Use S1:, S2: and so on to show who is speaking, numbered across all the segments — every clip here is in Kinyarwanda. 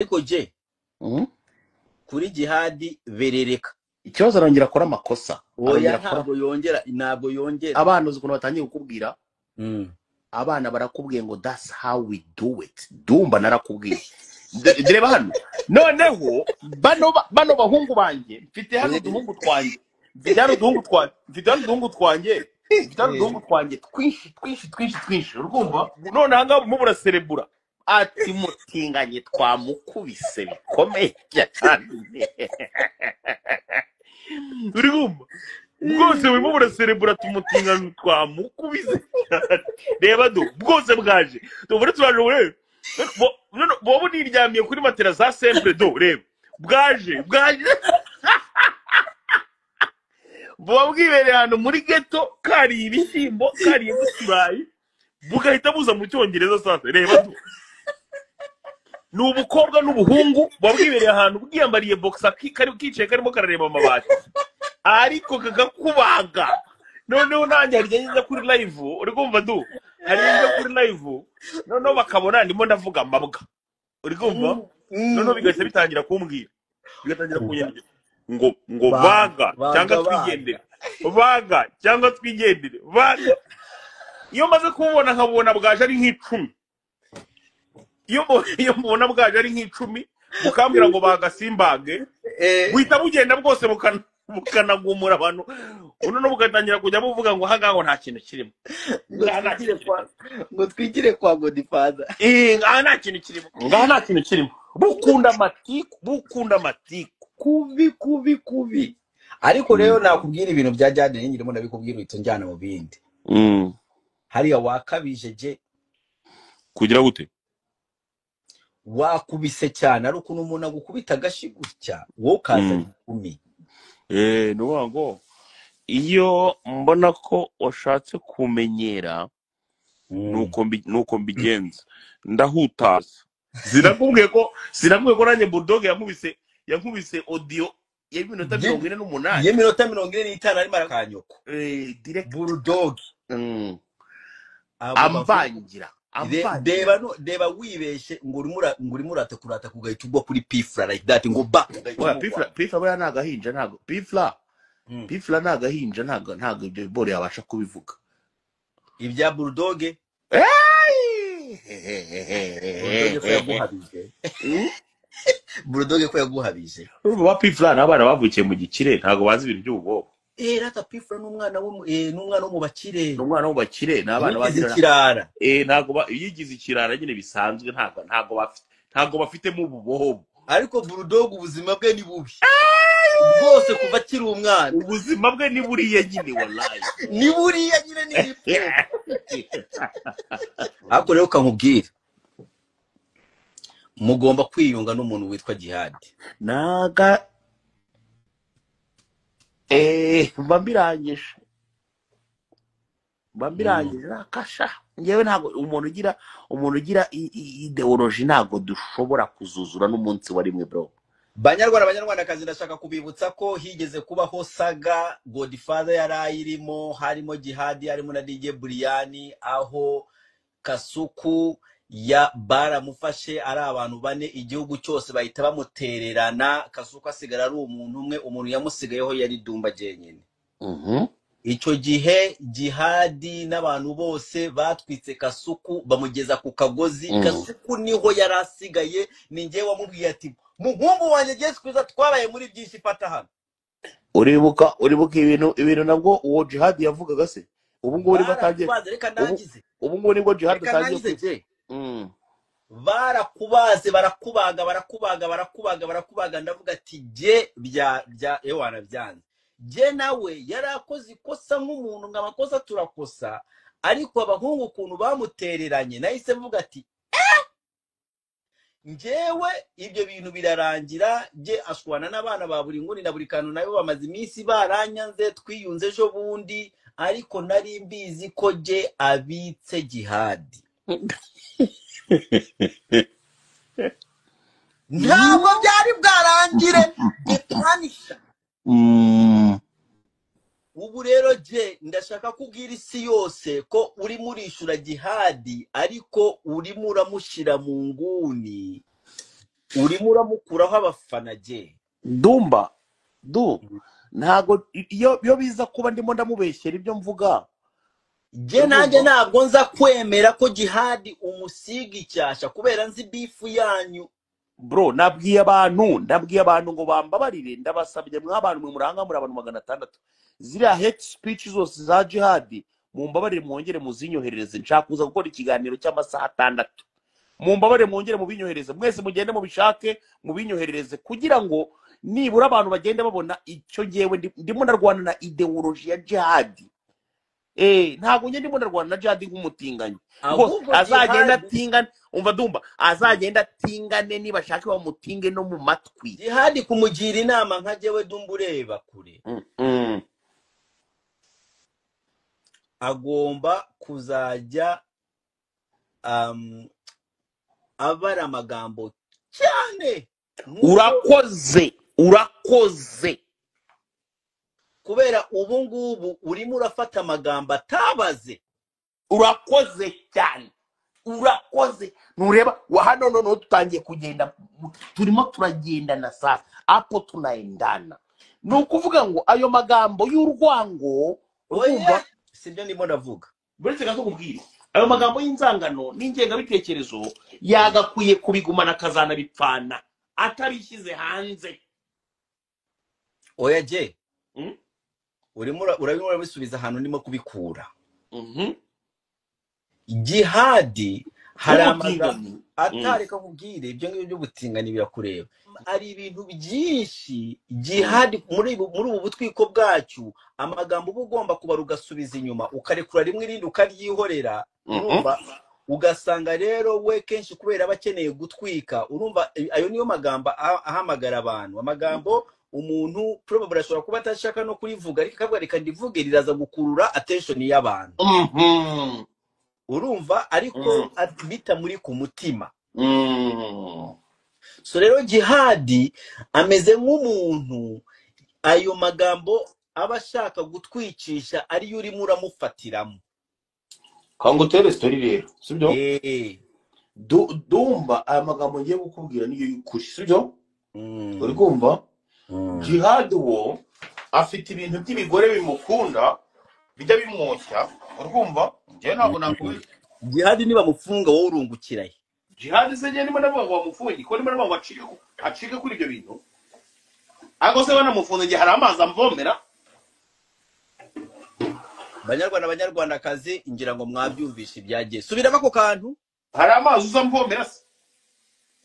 S1: Ariko je kuri Jihadi berereka.
S2: Ikibazo, arongera akora amakosa.
S1: Oya.
S2: Arongera akora.
S1: Ntabwo yongera, ntabwo yongera.
S2: Abana, uzi ukuntu batangiye kukubwira? Abana barakubwiye ngo "That's how we do it." Dumba, narakubwiye. Reba hano noneho, bano bahungu banjye mfite hano, uduhungu twanjye mfite hano, uduhungu twanjye mfite hano, uduhungu twanjye mfite hano, uduhungu twanjye twinshi twinshi twinshi twinshi, urumva? None aha ngaha murimo muraserebura ati mutinganye twamukubise bikomeye cyane, uri kumva? Bwose burimo buraserebura, tumutinganye twamukubise cyane. Reba do, bwose bwaje tubure, turaje urebe. None bobo niryamiye kuri matera za sempre do, reba bwaje, bwaje buba bwibereye ahantu muri ghetto, kariye ibishyimbo, kariye n'uturayi, bugahita buza mu Cyongereza. Sasa reba do, ni ubukobwa n'ubuhungu, buba bwibereye ahantu bwiyambariye boxer, kari kicaye karimo karareba amabati, ariko kakakubaga. Noneho nanjye hari igihe njya kuri live, uri kumva du? Hari igihe njya kuri live, noneho bakabona ndimo ndavuga amabwa, uri kumva? Noneho bigahita bitangira kumbwira, bigatangira kunyandikira ngo
S1: baga.
S2: Baga cyangwa
S1: baga baga.
S2: Twigendere, baga cyangwa twigendere, baga. Iyo maze kububona nkabubona bwaje ari nk'icumi, iyo mubona bwaje ari nk'icumi, bukambwira ngo bagasimbage, buhita bugenda bwose, bukanagumura abantu, noneho bugatangira kujya buvuga ngo aha ngaha ngo nta kintu kirimo.
S1: Ngo
S2: Ngaha nta
S1: twigire
S2: kintu
S1: kwa
S2: kirimo.
S1: Ngo twigire kwa Godfather.
S2: Eh, ngaha nta kintu kirimo, ngaha nta kintu kirimo. Bukunda amatiku, bukunda amatiku.
S1: Kubi kubi kubi. Ariko rero nakubwira ibintu bya Jade, nyirimo ndabikubwira, uhita unjyana mu bindi. Hariya wakabije je.
S2: Kugira gute?
S1: Wakubise cyane, ari ukuntu umuntu agukubita agashi gutya, wowe ukazana ikumi.
S2: Eh, ni ukuvuga ngo iyo mbona ko washatse kumenyera, nuko mbigenza, ndahutaza. Sinakubwiye ko nanjye Bulldog yankubise audio y'iminota 48?
S1: Y'iminota 45 arimo arakanyoko.
S2: Eh, direct.
S1: Bulldog, abo bavuga
S2: amvangira amvangira.
S1: Reba no, reba wibeshe ngo urimo ngo urimo urata kurata, kugahita ugwa kuri Pifla like that, ngo ba ugahita
S2: Oya,
S1: umugwa.
S2: Pifla, Pifla buriya ni agahinja, ntabwo Pifla, Pifla ni agahinja, ntabwo ibyo biboro yabasha kubivuga.
S1: Ibya Bulldog? Bulldog ko yaguhabije? Bulldog ko yaguhabije?
S2: Urumva ba Pifla ni abana bavukiye mu gikire, ntabwo bazi ibintu by'ubwoko.
S1: Eh, rata Pifla n'umwana wo n'umwana wo mu bakire.
S2: Ni umwana wo mu bakire, ni abana
S1: yigize
S2: bagira
S1: ikirara.
S2: Eh, ntabwo yigize ikirara nyine bisanzwe, ntabwo bafitemo ububobo.
S1: Ariko Bulldog ubuzima bwe ni bubi bwose kuva akiri umwana.
S2: Ubuzima bwe ni buriya nyine, wallahi.
S1: Ni buriya nyine, ni hip hop. Ariko rero kankubwira, mugomba kwiyunga n'umuntu witwa Jihad.
S2: Naga mba mbirangije, mba mbirangije nakasha. Ngewe ntabwo umuntu ugira idéologie, ntabwo dushobora kuzuzura n'umunsi wa rimwe, bro.
S1: Banyarwanda, banyarwandakazi, ndashaka kubibutsa ko higeze kubaho saga Godfather yari ayirimo, harimo Jihadi, harimo na DJ Brian, aho Kasuku ya baramufashe ari abantu bane, igihugu cyose bahita bamutererana, Kasuku asigara ari umuntu umwe. Umuntu yamusigayeho yari Dumba jyenyine. Icyo gihe Jihadi n'abantu bose batwitse Kasuku, bamugeza ku kagozi. Kasuku niho yari asigaye. Ni njyewe wamubwiye ati: "Muhungu wanjye Yesu kwiza, twabaye muri byinshi, fata hano."
S2: Uribuka ibintu nabwo uwo Jihadi yavugaga se? Ubu ngubu nibwo atangiye
S1: Barakubaze, reka
S2: ubu
S1: ndangize.
S2: Ubu ngubu nibwo Jihadi
S1: Reka
S2: atangiye
S1: ndangize je. Barakubaze, barakubaga, barakubaga, barakubaga, barakubaga. Ndavuga ati jye bya ewana byanze. Jye nawe yari akoze ikosa nk'umuntu, ngo amakosa turakosa, ariko abahungu ukuntu bamutereranye, nahise mvuga ati njyewe ibyo bintu birarangira. Jye ashwana n'abana ba buri nguni na buri kantu, nayo bamaze iminsi baranyanze, twiyunze ejo bundi, ariko nari mbizi ko jye abitse Jihadi. Ntabwo byari bwarangire detanisha. Ubu rero je ndashaka kubwira isi yose ko urimo urishura Jihadi, ariko urimo uramushyira mu nguni. Urimo uramukuraho abafana je.
S2: Dumba du ntago iyo biza kuba ndimo ndamubeshyera ibyo mvuga.
S1: Je nanjye ntabwo nza kwemera ko Jihadi umusiga icyasha kubera nzi bifu yanyu.
S2: Bro, nabwiye abantu ngo bambabarire, ndabasabye mwabantu mwe muranga muri abantu 600, ziriya hate speech zose za Jihadi mumbabarire mwongere muzinyoherereze, nshaka kuza gukora ikiganiro cy'amasaha 6. Mumbabarire mwongere mubinyohereze mwese, mugende mubishake mubinyoherereze kugira ngo nibura abantu bagende babona icyo ngewe ndimo ndarwana na ideology ya Jihadi. Ntabwo njye ndimo ndarwana na Jihadi nk'umutinganyi. Azagenda atingane, umva Dumba, azagenda atingane niba ashaka bamutinge no mu matwi.
S1: Jihadi kumugira inama nka jewe Dumba ureba kure. Agomba kuzajya abara amagambo cyane.
S2: Urakoze, urakoze.
S1: Kubera ubu ngubu urimo urafata amagambo atabaze.
S2: Urakoze cyane, urakoze. Nureba hano none tutangiye kugenda, turimo turagendana sasa, apo tunaendana. Ni ukuvuga ngo ayo magambo y'urwango urumva
S1: sibyo ndimo ndavuga.
S2: Buretse gato kubwira ayo magambo y'inzangano n'ingengabitekerezo yagakwiye kubigumana akazana bipfana atabishyize hanze.
S1: Oya je urimo urabisubiza ahantu ndimo kubikura. Jihadi hari amagambo atareka kubwire ibyo ngibyo by'ubutingani birakureba. Ari ibintu byinshi Jihadi muri ubu butwiko bwacu, amagambo uba ugomba kubara ugasubiza inyuma ukarekura rimwe irindi ukaryihorera, urumva ugasanga rero we kenshi kubera abakeneye gutwika, urumva ayo niyo magambo ahamagara abantu. Amagambo umuntu probably ashobora kuba atashaka no kurivuga ariko akavuga reka ndivuge riraza gukurura attention y'abantu. Urumva ariko bita muri ku mutima. So rero Jihadi ameze nk'umuntu ayo magambo aba ashaka gutwicisha ariyo urimo uramufatiramo.
S2: Kangutere story rero, sibyo? Dumba aya magambo ngiye gukubwira niyo y'ukuri, sibyo? Uri kumva? Jihadi wo afite ibintu by'ibigore bimukunda bijya bimwoshya, urumva? Njye ntabwo nakubwiye.
S1: Jihadi niba mufunga wowe urungukiraye.
S2: Jihadi se njye ndimo ndavuga ngo bamufunge, ko ndimo ndavuga ngo acike kuri ibyo bintu. Ariko se banamufunze njye hari amazi amvomera.
S1: Banyarwanda banyarwandakazi ngira ngo mwabyumvishe ibyagiye. Subiramo ako kantu.
S2: Hari amazi uzamvomera se.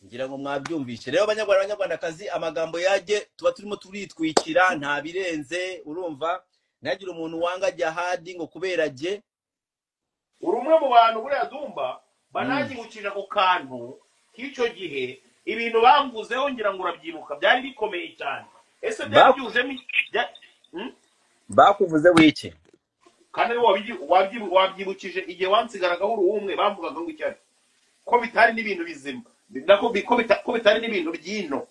S1: Ngira ngo mwabyumvishe. Rero banyarwanda banyarwandakazi amagambo yaje tuba turimo turitwikira nta birenze, urumva? Nagira umuntu wanga Jihadi ngo kubera je.
S2: Uri umwe mu bantu buriya Dumba banagihukira ku kantu k'icyo gihe ibintu bamvuzeho ngira ngo urabyibuka byari bikomeye cyane. Ese byari byujemo
S1: bakuvuze wiki?
S2: Kandi wabyibukije igihe wansigaragaho uri umwe bamvugaga ngo icyari ko bitari n'ibintu bizima, nako ko bitari n'ibintu byino.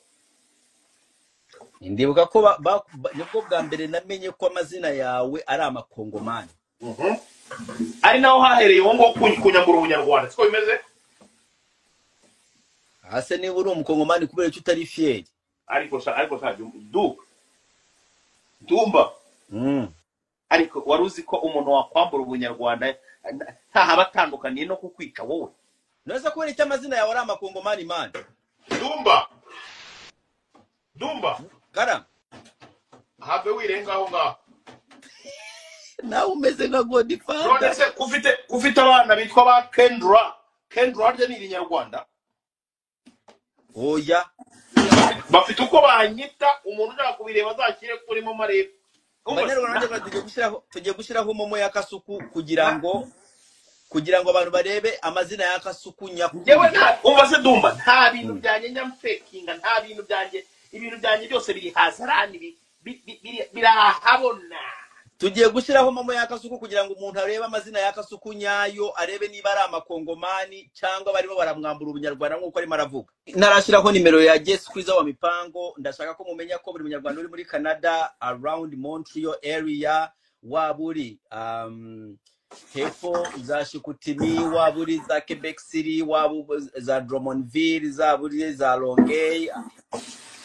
S1: Ndibuka ko nibwo bwa mbere namenye ko amazina yawe ari amakongomani.
S2: Ari naho hahereye uwo ngo kunyambura ubunyarwanda, siko bimeze?
S1: Ase niba uri umukongomani kubera icyo utari fier.
S2: Ariko sa Dumba. Ariko wari uzi ko umuntu wakwambura ubunyarwanda ntahaba atandukaniye no kukwica wowe?
S1: Neza kubera icyo amazina yawe ari amakongomani man.
S2: Dumba. Dumba.
S1: Kara.
S2: Habe wirenga aho ngaho.
S1: Nawe umeze nka Godfather.
S2: None se ufite abana bitwa ba Kendra. Kendra harya ni Inyarwanda?
S1: Oya.
S2: Bafite uko banyita, umuntu ushaka kubireba azakire kuri mo marebe.
S1: Banyarwanda tugiye gushyiraho momo ya Kasuku kugira ngo abantu barebe amazina ya Kasuku nyakuri.
S2: Yewe umva se Dumba, nta bintu byanjye nyamfekinga, nta bintu byanjye, ibintu byanjye byose biri hazarani birahabona.
S1: Tugiye gushyiraho momo ya Kasuku kugira ngo umuntu arebe amazina ya Kasuku nyayo, arebe niba ari amakongomani cyangwa barimo baramwambura ubunyarwanda nk'uko arimo aravuga. Narashyiraho nimero ya Jess Kwiza wa Mipango. Ndashaka ko mumenya ko buri munyarwanda uri muri Canada around Montreal area, waba uri Hepfo za Shikutimi, waba uri za Quebec City, waba za Drummondville, zaba uri za Longueuil,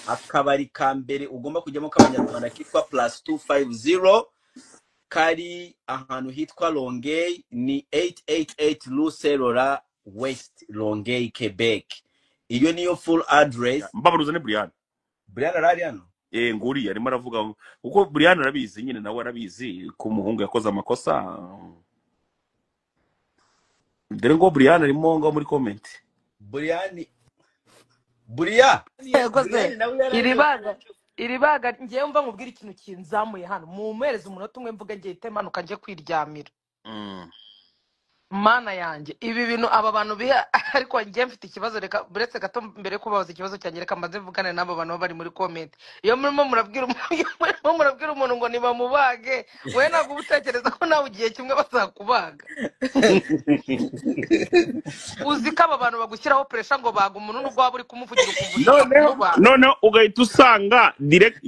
S1: akabari ka mbere ugomba kujyamo k'abanyarwanda kitwa Plus 250, kari ahantu hitwa Longueuil, ni 888 Rue Saint-Laurent West, Longueuil, Quebec. Iyo niyo full address.
S2: Mbabaruza ni Brian.
S1: Brian arari hano.
S2: Nguriya arimo aravuga kuko Brian arabizi nyine, nawe arabizi ko umuhungu yakoze amakosa. Dore ngo Brian arimo ngo muri comment.
S1: Brian Buriya
S3: Yakoze
S1: Brian nawe
S3: iri
S1: yarari.
S3: baga, iri baga ngewe mva nkubwire ikintu kinzamuye hano, mumpereze umunota umwe mvuge ngiye manuka nje kwiryamira. Mana yanjye, ibi bintu aba bantu biha, ariko ngewe mfite ikibazo. Reka buretse gato mbere yo kubabaza ikibazo cyanjye, reka mbanze mvugane n'abo bantu baba bari muri comment. Iyo murimo murabwira iyo murimo murabwira umuntu ngo nibamubage, wowe ntabwo uba utekereza ko nawe igihe kimwe bazakubaga. Uzi ko aba bantu bagushyiraho pressure ngo baga umuntu, nubwo waba uri kumuvugira ukumva ushaka
S2: Noneho
S3: kumubaga.
S2: Noneho ugahita usanga direct,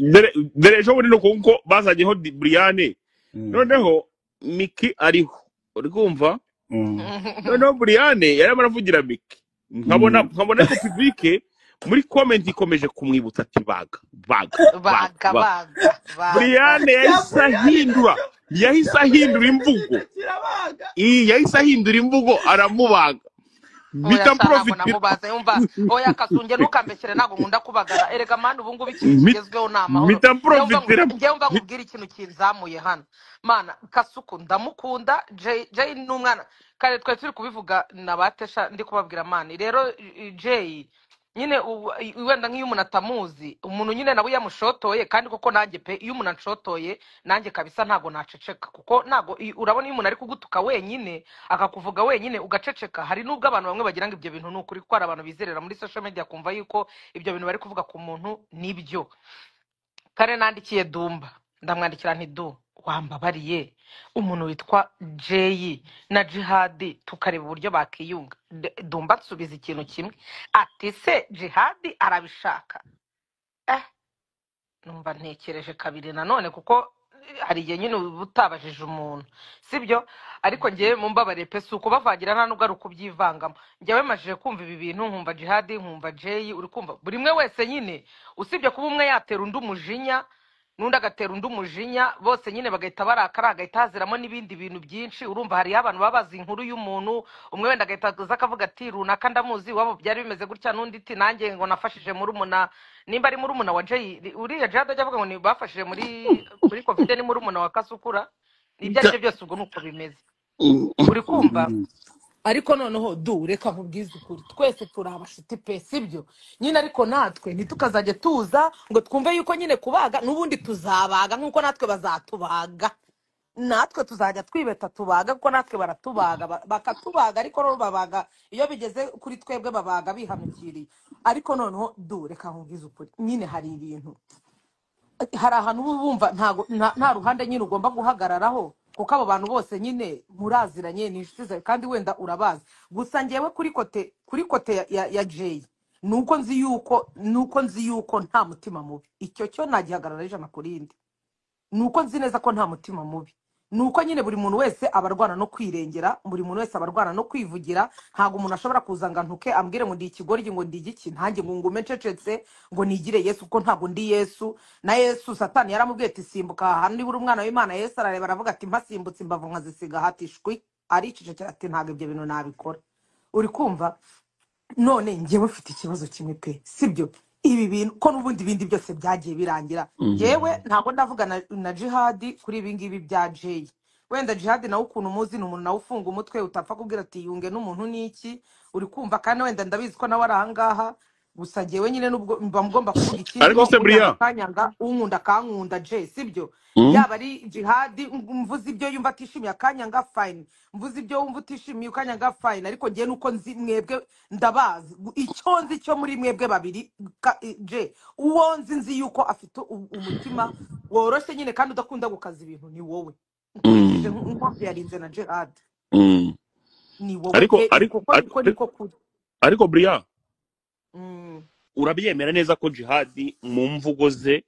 S2: dore ejo bundi nuko nkuko bazajyeho Brian, noneho Miki ariho, uri kumva? Noneho Brian yarimo aravugira Miki, nkabona nkabona ko public muri comment ikomeje kumwibutsa ati baga baga baga
S3: baga
S2: baga.
S3: Baga baga.
S2: Brian
S1: Ya
S2: yahise
S1: Brian
S2: ahindura,
S1: nacyo
S2: yahise
S1: ya
S2: ahindura
S1: Brian
S2: imvugo,
S1: nacyo kirabaga.
S2: Iyi yahise ahindura imvugo aramubaga.
S3: Oya
S2: Mpita
S3: sha, ntabwo
S2: mprofitira
S3: namubaze. Yumva, oya Kasunge, ntukambeshyere, ntabwo nkunda kubagara. Erega mani, ubu ngubu ikintu kigezweho ni amahoro.
S2: Mpita
S3: Njyewe mva
S2: mprofitira.
S3: Njyewe mva nkubwire ikintu kinzamuye hano. Mana, Kasuku ndamukunda, Jay Jay ni umwana kare twari turi kubivuga na batesha, ndi kubabwira mani rero Jay nyine wenda nk'iyo umuntu atamuzi umuntu nyine nawe yamushotoye, kandi koko nanjye pe, iyo umuntu anshotoye nanjye kabisa ntago naceceka, kuko ntago urabona iyo umuntu ari kugutuka wenyine, akakuvuga wenyine, ugaceceka, hari n'ubwo abantu bamwe bagira ngo ibyo bintu ni ukuri, kuko hari abantu bizerera muri social media kumva yuko ibyo bintu bari kuvuga ku muntu nibyo. Kare nandikiye Dumba, ndamwandikira nti: "Du, wambabariye umuntu witwa Jay na Jihadi tukareba uburyo bakiyunga." Dumba nsubiza ikintu kimwe ati: "Se Jihadi arabishaka?" Numva ntekereje kabiri nanone, kuko hari igihe nyine uba utabajije umuntu sibyo. Ariko ngewe mumbabariye pe, si ukubavangira, nta nubwo ari ukubyivangamo. Njyewe majije kumva ibi bintu, nkumva Jihadi, nkumva Jay, uri kumva buri umwe wese nyine, usibye kuba umwe yatera undi umujinya n'undi agatera undi umujinya, bose nyine bagahita barakara, hagahita haziramo n'ibindi bintu byinshi. Urumva hariyo abantu baba bazi inkuru y'umuntu umwe, wenda agahita aza akavuga ati: "Runaka ndamuzi, iwabo byari bimeze gutya," n'undi ati: "Nanjye ngo nafashije murumuna," nimba ari murumuna wa Jay, uriya Jihad ajya avuga ngo ni bafashije muri Covid, ni murumuna wa Kasukura, ibyo ari byo byose ubwo ni uko bimeze, uri kumva? Ariko noneho du, reka nkubwize ukuri, twese turi abashuti pe, sibyo nyine? Ariko natwe ntitukazajya tuza ngo twumve yuko nyine kubaga n'ubundi tuzabaga nk'uko natwe bazatubaga, natwe tuzajya twibeta tubaga kuko natwe baratubaga, bakatubaga. Ariko rero babaga iyo bigeze kuri twebwe babaga bihanukiriye. Ariko noneho du, reka nkubwize ukuri nyine, hari ibintu, hari ahantu uba wumva ntago nta ruhande nyine ugomba guhagararaho, kuko abo bantu bose nyine muraziranye, ni inshuti zawe kandi wenda urabazi. Gusa ngewe kuri côté ya Jay, nuko nzi yuko nta mutima mubi, icyo cyo nagihagarara 100%. Nuko nzi neza ko nta mutima mubi, nuko nyine buri muntu wese aba arwana no kwirengera, buri muntu wese aba arwana no kwivugira. Ntabwo umuntu ashobora kuza ngo antuke, ambwire ngo ndi ikigoryi, ngo ndi igiki, ntanjye ngo ngume ncecetse ngo nigire Yesu, kuko ntabwo ndi Yesu. Na Yesu Satani yaramubwiye ati: "Simbuka aha hantu niba uri umwana w'Imana." Yesu arareba aravuga ati: "Mpasimbutse imbavu nkazisiga hati shwi." Aricecekera ati: "Ntabwo ibyo bintu nabikora." Uri kumva? None njyewe mfite ikibazo kimwe pe, sibyo? Ibi bintu ko n'ubundi ibindi byose byagiye birangira, yewe ntabwo ndavuga na Jihadi kuri ibi ngibi bya Jay. Wenda Jihadi nawe ukuntu umuzi, ni umuntu nawe ufunga umutwe, utapfa kubwira ati yunge n'umuntu n'iki, uri kumva? Kandi wenda ndabizi ko nawe ari ahangaha. Gusa njyewe nyine nubwo mba ngomba kuvuga
S2: Ariko
S3: ikirimo,
S2: se
S3: unyanga
S2: Buriya
S3: akanyanga, unkunda akankunda. Jay, sibyo? Yaba ari Jihadi, mvuze ibyo yumva atishimiye akanyanga, fine. Mvuze ibyo wumva utishimiye ukanyanga, fine. Ariko njyewe nuko nzi mwebwe, ndabazi, icyo nzi cyo muri mwebwe babiri, Jay uwo nzi, nzi yuko afite umutima woroshye nyine kandi udakunda gukaza ibintu, ni wowe, nkurikije nko yarinze na Jihad, ni wowe
S2: Ariko
S3: pe,
S2: ariko
S3: kuko
S2: ariko
S3: niko niko kuri.
S2: Ariko Buriya, urabyemera neza ko Jihadi mu mvugo ze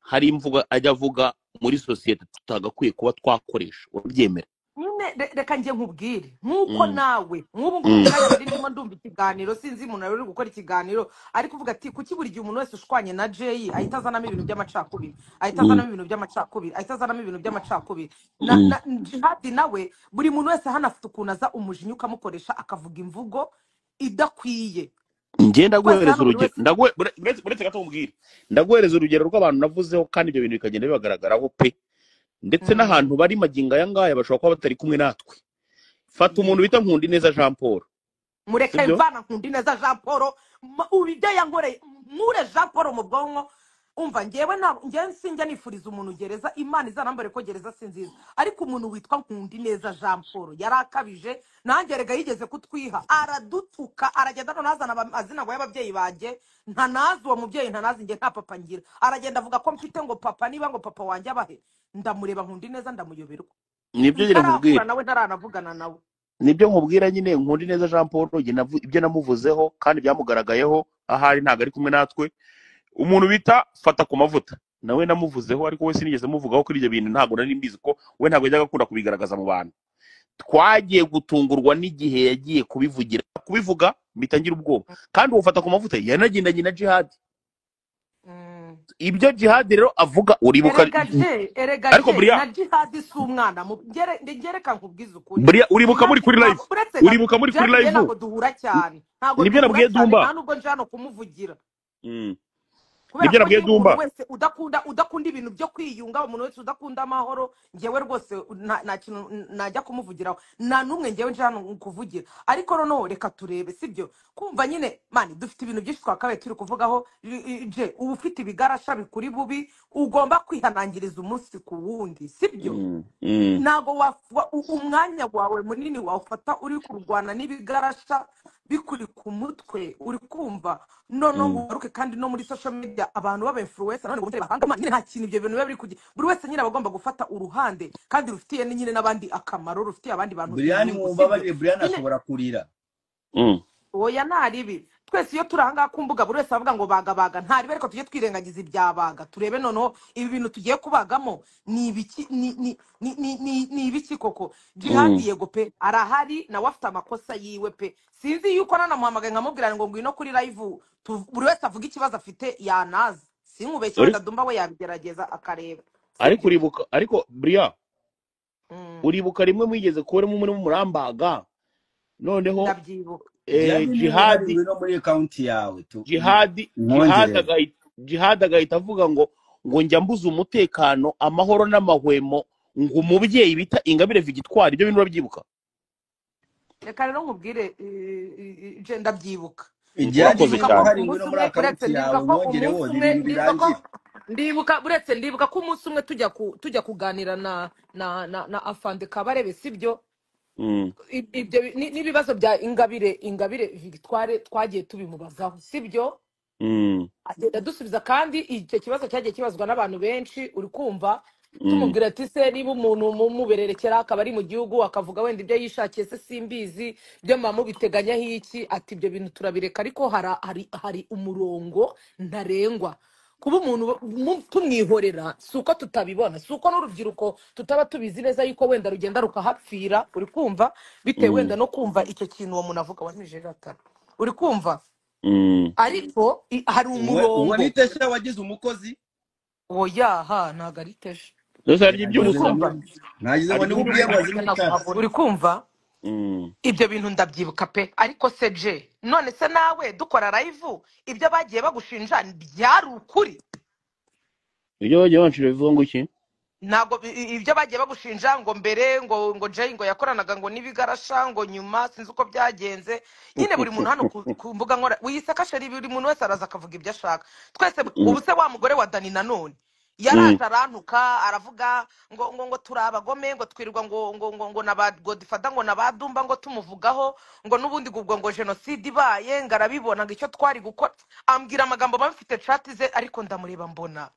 S2: hari imvugo ajya avuga muri sosiyete tutagakwiye kuba twakoresha? Urabyemera?
S3: Nyine. Nyine reka njye nkubwire nk'uko
S2: Mm.
S3: nawe nk'ubu ngubu
S2: Mm.
S3: mu mwanya nari ndimo ndumva ikiganiro, sinzi umuntu wari uri gukora ikiganiro ari kuvuga ati kuki buri gihe umuntu wese ushwanye na Jay ahita azanamo ibintu by'amacakubiri, ahita
S2: Mm.
S3: azanamo ibintu by'amacakubiri, ahita azanamo ibintu by'amacakubiri. Na,
S2: Mm.
S3: na Jihadi nawe buri muntu wese hano afite ukuntu aza umujinya ukamukoresha akavuga imvugo idakwiye.
S2: Njye
S3: Twese
S2: ndaguhereza
S3: hano buri
S2: urugero,
S3: wese
S2: uretse gato nkubwire, ndaguhereza urugero rw'abantu navuzeho kandi ibyo bintu bikagenda bibagaragaraho pe, ndetse n'ahantu bari magingo aya ngaya bashobora kuba batari kumwe natwe. Fata umuntu
S3: yego
S2: bita Nkundineza Jean Paul,
S3: mureke
S2: sibyo?
S3: mvana Nkundineza Jean Paul, ubu ibyo yankoreye nkure Jean Paul mu bwonko. Umva ngewe ntabwo ngewe sinjya nifuriza umuntu gereza, Imana izanambare ko gereza si nziza, ariko umuntu witwa Nkundineza Jean Paul yarakabije. Nanjye rega yigeze kutwiha aradutuka, aragenda noneho azana amazina ngo y'ababyeyi banjye ntanazi, uwo mubyeyi ntanazi, njye nta papa ngira. Aragenda avuga ko mfite ngo papa, niba ngo papa wanjye abahe. Ndamureba Nkundineza ndamuyoberwa,
S2: Nibyo nyine
S3: ntarahura
S2: nkubwira,
S3: nawe, ntaranavugana nawe.
S2: nibyo nkubwira nyine. Nkundineza Jean Paul njye ibyo namuvuzeho kandi byamugaragayeho, ahari ntabwo ari kumwe natwe. Umuntu bita Fata ku Mavuta nawe namuvuzeho, ariko we sinigeze muvugaho kuri ibyo bintu, ntabwo nari mbizi ko we ntabwo yajyaga akunda kubigaragaza mu bantu. Twagiye gutungurwa n'igihe yagiye kubivugira, kubivuga mpita ngira ubwoba. Kandi uwo Fata ku Mavuta yanagendanye na Jihad. Ibyo Jihad rero avuga uribuka,
S3: Erega je, erega
S2: ariko
S3: je
S2: buriya
S3: na Jihadi si umwana ngereka nkubwize ukuri.
S2: Buriya uribuka muri
S3: Jihadi
S2: kuri live,
S3: ntabwo uretse gato,
S2: uribuka muri kuri
S3: Jihadi njye
S2: live,
S3: ntabwo duhura cyane, ntabwo
S2: nibyo
S3: duhura
S2: nabwiye
S3: cyane,
S2: Dumba.
S3: nta nubwo nje hano kumuvugira. Kubera
S2: Nibyo
S3: ko
S2: nabwiye
S3: njyewe umuntu
S2: Dumba.
S3: wese udakunda ibintu byo kwiyunga, umuntu wese udakunda amahoro, njyewe rwose nta kintu najya kumuvugiraho, nta n'umwe njyewe nje hano kuvugira. Ariko noneho reka turebe, sibyo? Kumva nyine mani dufite ibintu byinshi twakabaye turi kuvugaho. Je uba ufite ibigarasha bikuri bubi, ugomba kwihanangiriza umunsi ku wundi, sibyo? Ntabwo umwanya wawe munini wawufata uri kurwana n'ibigarasha bikuri ku mutwe, uri kumva? Noneho ngo ugaruke kandi no muri social media abantu baba influencer none ngo bongere bahanga nyine, nta kintu ibyo bintu biba biri kugira. Buri wese nyine aba agomba gufata uruhande kandi rufitiye nyine n'abandi akamaro, rufitiye abandi bantu
S1: Brian
S3: inyungu,
S1: mwumva
S3: sibyo?
S1: bariye Brian
S3: Nyine
S1: ashobora kurira.
S3: Oya ntaribi, twese iyo turi ahangaha ku mbuga buri wese avuga ngo baga baga, ntaribi, ariko tujye twirengagiza ibyabaga, turebe noneho ibi bintu tugiye kubagamo ni ibiki, ni ibiki koko. Jihadi yego pe arahari, nawe afite amakosa yiwe pe. Sinzi yuko nanamuhamagaye nkamubwira ngo ngwino kuri live buri wese avuga ikibazo afite yanaza, sinkubeshye, wenda Dumba we yabigerageza akareba,
S2: Ariko
S3: sibyo?
S2: uribuka, ariko buriya uribuka rimwe mwigeze kubona muri murambaga, noneho
S3: Ndabyibuka.
S1: Jihadi niba uhari
S2: Jihadi
S1: ngwino muri account yawe tu
S2: Jihadi Jihad
S1: nkongerere.
S2: agahita Jihad agahita avuga ngo njya mbuza umutekano, amahoro n'amahwemo, ngo umubyeyi bita Ingabire Victoire. Ibyo bintu urabyibuka?
S3: Reka rero nkubwire, je ndabyibuka.
S1: Jihadi
S2: Urakoze
S1: niba
S3: Ndibuka ko
S2: cyane.
S1: uhari
S3: umunsi
S1: ngwino muri
S3: umwe
S1: account
S3: uretse ndibuka
S1: yawe
S3: ko
S1: nkongereho
S3: umunsi umwe
S1: ibintu
S3: ndibuka ko
S1: birangire.
S3: ndibuka uretse ndibuka ko umunsi umwe tujya kuganira na Afande Kabarebe, sibyo? Ibyo n'ibibazo bya Ingabire Victoire twagiye tubimubazaho, sibyo? Agenda dusubiza, kandi icyo kibazo cyagiye kibazwa n'abantu benshi, uri kumva? Tumubwira ati se niba umuntu mumubererekera akaba ari mu gihugu akavuga wenda ibyo yishakiye, se simbizi byo muba mubiteganyaho iki? Ati ibyo bintu turabireka, ariko hari umurongo ntarengwa. Kuba umuntu tumwihorera si uko tutabibona, si uko n'urubyiruko tutaba tubizi neza yuko wenda rugenda rukahapfira, uri kumva? Bitewe wenda no kumva icyo kintu uwo muntu avuga wanyujije atara, uri kumva? Ariko hari
S1: Uwo
S3: umurongo.
S1: ni Tesha wagize umukozi.
S3: Oya ha, ntabwo ari Tesha.
S2: Mbese harya
S1: Nagize
S3: Uri
S1: ngo
S3: kumva?
S1: nagize ngo
S2: harya
S1: niwe ubwiye ngo azime itara.
S3: Uri kumva? Ibyo bintu ndabyibuka pe. Ariko se je none se nawe dukora live ibyo bagiye bagushinja byari ukuri?
S2: Ibyo bagiye banshira bivuga ngo iki?
S3: Ntabwo ibyo bagiye bagushinja ngo mbere ngo Jay ngo yakoranaga ngo n'ibigarasha, ngo nyuma sinzi uko byagenze nyine. Buri muntu hano ku mbuga nkora wiyisaka sheri, buri muntu wese araza akavuga ibyo ashaka. Twese ubu se wa mugore wa Dani nanone yaraje arantuka, aravuga ngo turi abagome, ngo twirirwa ngo na ba Godfather ngo na ba Dumba ngo tumuvugaho, ngo n'ubundi ubwo ngo jenoside ibaye ngo arabibona, ngo icyo twari gukora, ambwira amagambo bamfite chat ze, ariko ndamureba mbona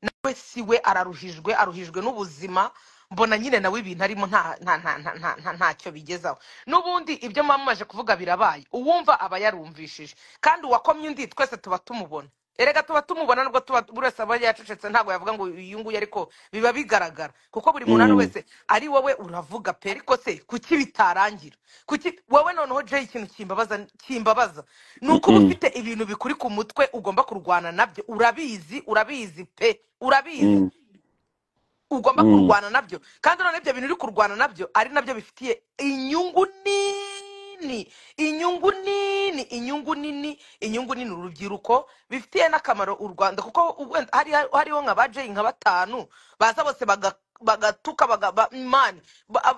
S3: nawe si we, araruhijwe, aruhijwe n'ubuzima, mbona nyine nawe ibintu arimo nta nta nta nta nta nta ntacyo bigezaho. N'ubundi ibyo mwamaje kuvuga birabaye, uwumva aba yarumvishije, kandi uwakomye undi twese tuba tumubona. Erega tuba tumubona nubwo tuba buri wese aba yacecetse, ntabwo yavuga ngo uyu nguyu, ariko biba bigaragara kuko buri muntu hano wese ari wowe uravuga pe. Ariko se kuki bitarangira? Kuki wowe noneho Jay, ikintu kimbabaza ni uko uba ufite ibintu bikuri ku mutwe ugomba kurwana nabyo, urabizi, urabizi pe, urabizi ugomba kurwana nabyo, kandi none ibyo bintu uri kurwana nabyo ari nabyo bifitiye inyungu nini, inyungu nini, inyungu nini, inyungu nini urubyiruko, bifitiye n'akamaro u Rwanda, kuko wenda hariho nka ba Jay nka batanu baza bose bagatuka mani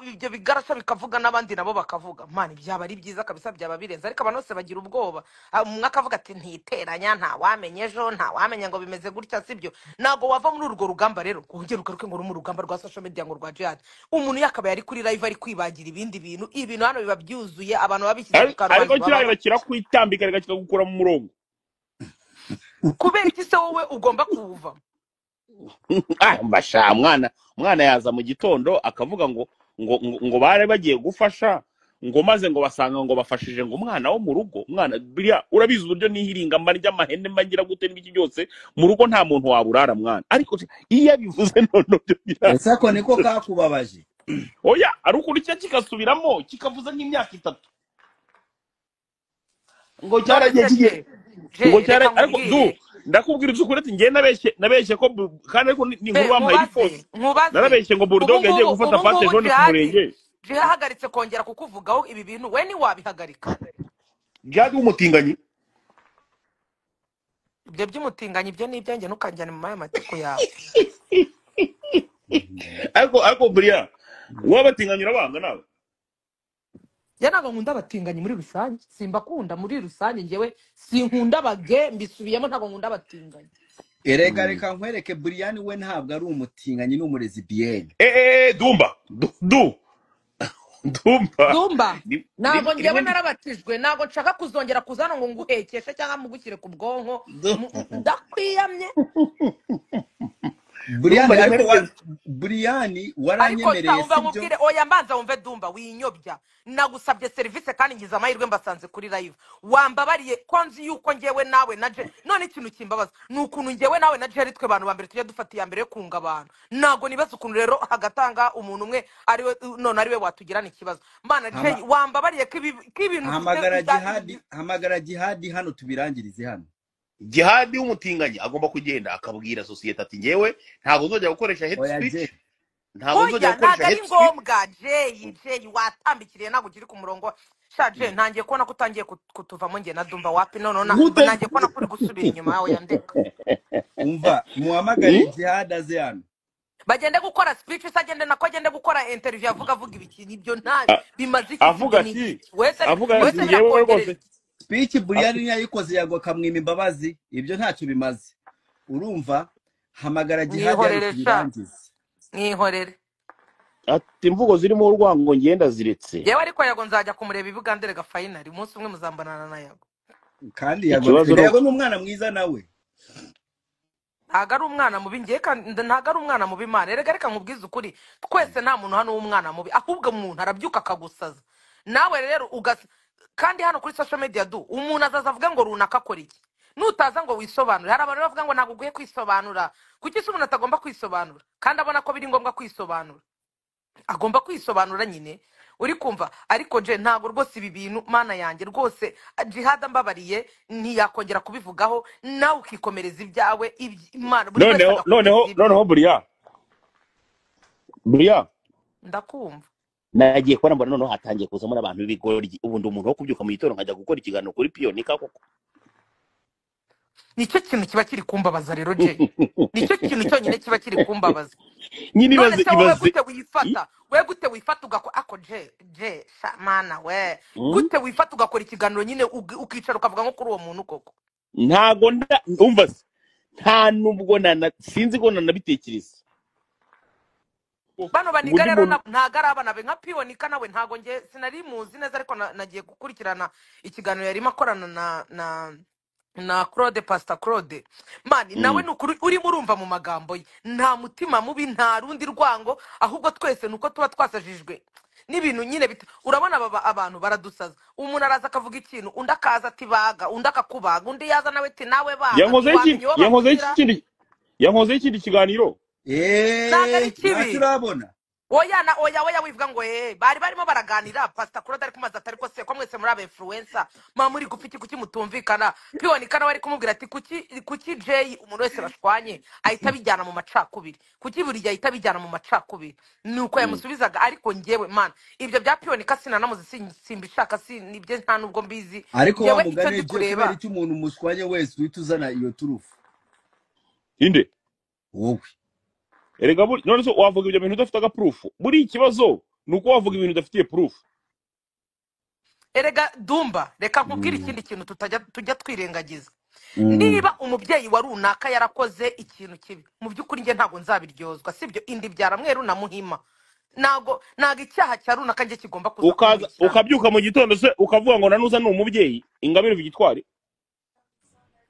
S3: ibyo bigarasha bikavuga n'abandi nabo bakavuga, mani byaba ari byiza kabisa, byaba birenze. Ariko abantu bose bagira ubwoba. Umwe akavuga ati ntiteranya, ntawamenya ejo, ntawamenya ngo bimeze gutya, sibyo? Ntabwo wava muri urwo rugamba rero ngo wongere ugaruke ngo uri mu rugamba rwa social media ngo rwa jihad. Umuntu yakabaye ari kuri live ari kwibagira ibindi bintu, ibintu hano biba byuzuye, abantu baba bishyize ku karubanda
S2: Ariko
S3: baba
S2: kiriya kirakwitambika reka kikagukura mu murongo.
S3: Kubera iki se wowe ugomba kuwuva?
S2: Mbasha mwana yaza mu gitondo akavuga ngo ngo ngo ngo bare bagiye gufasha, ngo maze ngo basanga ngo bafashije ngo umwana wo mu rugo, umwana buriya urabizi uburyo nihiringa mba ndya amahene mba ngira gute n'ibiki byose mu rugo nta muntu waburara mwana. Ariko iyo abivuze none byo bira
S1: Ese ako niko kakubabaje?
S2: Oya, ari ukuntu cyo kikasubiramo kikavuza nk'imyaka 3 ngo
S3: None
S2: cyaragiye
S3: se
S2: kigiye
S3: Jay,
S2: ngo
S3: reka
S2: cyara, ariko du
S3: nkubwire
S2: ndakubwira iby'ukuri ati njye nabeshye ko kandi ariko ni inkuru bampaye iri
S3: nkubaze
S2: force,
S3: nkubaze
S2: narabeshye ngo
S3: ubu
S2: Bulldog yagiye
S3: ngubu
S2: gufata
S3: ubu
S2: fate
S3: ngubu
S2: jaune ku
S3: Jihad
S2: murenge.
S3: Jihad ahagaritse kongera kukuvugaho ibi bintu, we ntiwabihagarika?
S2: Jihad w'umutinganyi.
S3: Ibyo by'umutinganyi ibyo ni ibyanjye, ntukanjyane mu matiko yawe.
S2: Ariko buriya w'abatinganyi urabanga nawe?
S3: Njye ntabwo nkunda abatinganyi muri rusange, simbakunda muri rusange, njyewe sinkunda abage, mbisubiyemo, ntabwo nkunda abatinganyi.
S1: Erega reka nkwereke, Brian we ntabwo ari umutinganyi, ni umurezibiyene.
S2: Dumba du du Dumba
S3: Dumba, ntabwo njyewe
S2: rimwe
S3: narabatijwe, ntabwo nshaka kuzongera kuzana ngo nguhekeshe cyangwa mugushyire ku bwonko, ndakwiyamye.
S1: Brian
S2: Dumba
S1: ariko
S2: rimwe
S1: Brian
S3: Ariko
S1: waranyemereye
S3: umva
S1: sibyo?
S3: nkubwire, oya mbanza wumve Dumba, winyobya, nagusabye serivisi kandi ngize amahirwe mbasanze kuri live, wambabariye ko nzi yuko njyewe nawe na Jay, none ikintu kimbabaza ni ukuntu njyewe nawe na Jay ari twe bantu ba mbere tujya dufata iya mbere yo kunga abantu. Ntabwo nibaza ukuntu rero hagatanga umuntu umwe ariwe none ariwe watugirana ikibazo. Mana Jay, wambabariye ko ibintu ufite
S1: Hamagara Jihadi, hamagara Jihadi hano tubirangirize hano.
S2: Jihadi w'umutinganyi agomba kugenda akabwira sosiyete ati njyewe ntabwo nzongera gukoresha hate
S1: Oya
S2: speech,
S1: Jay,
S2: ntabwo nzongera
S3: Oya ntabwo
S2: gukoresha
S3: ari
S2: hate speech.
S3: ngombwa Jay, Jay watambikiriye, ntabwo ukiri ku murongo. Sha Jay, ntangiye kubona ko utangiye kutuvamo njye na Dumba wapi, none
S2: Gute?
S3: ntangiye kubona ko uri gusubira inyuma yawe, yandeka.
S1: Umva muhamagare Jihad aze hano.
S3: Bagende gukora speech se, agende nako agende gukora interview avuga ibiki, nibyo nta bimaze iki,
S2: Avuga
S3: sibyo ni
S2: ati
S3: iki wese
S2: avuga ati
S3: wese
S2: njyewe
S3: birakongerera
S2: rwose
S3: iki?
S1: Speech Brian
S2: ati
S1: yayikoze yagwa akamwima imbabazi, ibyo ntacyo bimaze. Urumva, hamagara Jihad hano
S3: Mwihorere sha,
S1: tubirangize.
S3: mwihorere.
S2: Ati imvugo zirimo urwango ngenda ziretse.
S3: Yewe ariko Yago nzajya kumureba i Bugande rega finally, umunsi umwe muzambanana na Yago.
S1: Kandi Yago
S2: Ikibazo ni
S1: Yago ni umwana mwiza nawe.
S3: Ntabwo ari umwana mubi, ngiye kandi ntabwo ari umwana mubi Imana. Erega reka nkubwize ukuri, twese nta muntu hano w'umwana mubi, ahubwo umuntu arabyuka akagusaza. Nawe rero kandi hano kuri social media du umuntu azaza avuga ngo runaka akora iki, nutaza ngo wisobanure. Hari abantu bavuga ngo ntabwo ugiye kwisobanura. Kuki se umuntu atagomba kwisobanura kandi abona ko biri ngombwa kwisobanura? Agomba kwisobanura nyine, uri kumva? Ariko je ntabwo rwose ibi bintu Mana yanjye rwose Jihad ambabariye ntiyakongera kubivugaho, nawe ukikomereza ibyawe, Imana buri wese
S2: Noneho
S3: agakomeza
S2: noneho
S3: ibye.
S2: noneho buriya
S3: Ndakumva.
S2: Nagiye kubona mbona noneho hatangiye kuzamo n'abantu b'ibigoryi. Ubu ndi umuntu wo kubyuka mu gitondo nkajya gukora ikiganiro kuri Piyonika koko.
S3: Nicyo kintu kiba kiri kumbabaza rero Jay, nicyo kintu cyonyine kiba kiri kumbabaza.
S2: Nyine
S3: None
S2: ibaze
S3: se wowe
S2: ibaze
S3: gute wifata, we gute wifata ugakora ako Jay, Jay sha mana we, gute wifata ugakora ikiganiro nyine ukicara ukavuga nko kuri uwo muntu koko?
S2: Ntago nda umva se, nta nubwo nana sinzi ko nanabitekereza.
S3: Bano baniga
S2: Uburyo
S3: rero
S2: umuntu
S3: ntago ari abana be nka Piyonika nawe ntago nge sinari muzi neza, ariko nagiye gukurikirana ikiganiro yarimo akorana na na Claude, Pastor Claude mani nawe ni ukuri urimo urumva mu magambo ye nta mutima mubi, nta rundi rwango, ahubwo twese nuko tuba twasajijwe n'ibintu nyine urabona abantu baradusaza. Umuntu araza akavuga ikintu, undi akaza ati baga, undi akakubaga, undi yaza nawe ati nawe baga, ntiwamenya uwo bavugira.
S2: Yankozeho ikindi kiganiro.
S3: Ntabwo ari
S1: Ntacyo
S3: kibi.
S1: urabona.
S3: Oya na oya oya, wivuga ngo bari barimo baraganira, Pastor Claude ari kumaza atari ko se ko mwese muri aba influencer mwa muri gupfa iki, kuki mutumvikana? Piwonika nawe ari kumubwira ati kuki Jay umuntu wese bashwanye ahita abijyana mu macakubiri, kuki buri gihe ahita abijyana mu macakubiri? Nuko yamusubizaga. Ariko njyewe man, ibyo bya Piwonika sinanamuzi, simbishaka, nibyo nta nubwo mbizi.
S1: Ariko wa
S3: Njyewe icyo
S1: mugani
S3: ndi
S1: je, kubera
S3: kureba
S1: icyo umuntu mushwanye wese uhita uzana iyo turufu
S2: Inde
S1: wowe.
S2: Erega none se wavuga ibyo bintu udafite agapurufu? Buri ikibazo ni uko wavuga ibintu udafitiye purufu.
S3: Erega Dumba, reka nkubwire ikindi kintu tutajya tujya twirengagiza. Niba umubyeyi wa runaka yarakoze ikintu kibi, mu by'ukuri njye ntabwo nzabiryozwa, sibyo? Indi byara mweru na muhima, ntabwo icyaha cya runaka njye kigomba kuza
S2: Ukaza
S3: kunkurikirana.
S2: ukabyuka mu gitondo se ukavuga ngo nanuza ni umubyeyi Ingabire Victoire?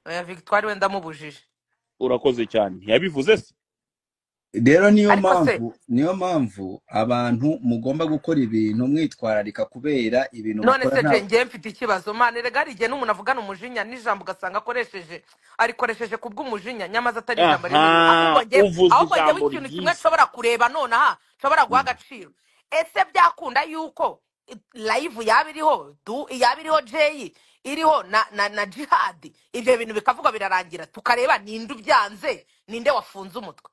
S3: Oya, Victoire we ndamubujije.
S2: Urakoze cyane, ntiyabivuze se?
S1: Rero niyo
S3: Ariko se
S1: mpamvu, niyo mpamvu abantu mugomba gukora ibintu mwitwararika, kubera ibintu
S3: none
S1: mukora
S3: se
S1: nta
S3: njye mfite ikibazo man. Erega hari igihe n'umuntu avugana umujinya n'ijambo ugasanga akoresheje arikoresheje kubw'umujinya, nyamaze atari ijambo rimwe.
S2: Aha, uvuze
S3: Ahubwo njyewe
S2: ijambo
S3: ikintu kimwe
S2: ryiza.
S3: nshobora kureba nonaha nshobora guha agaciro, ese byakunda yuko live yaba iriho yaba iriho Jay, iriho na Jihad, ibyo bintu bikavugwa birarangira, tukareba ninde ubyanze, ninde wafunze umutwe?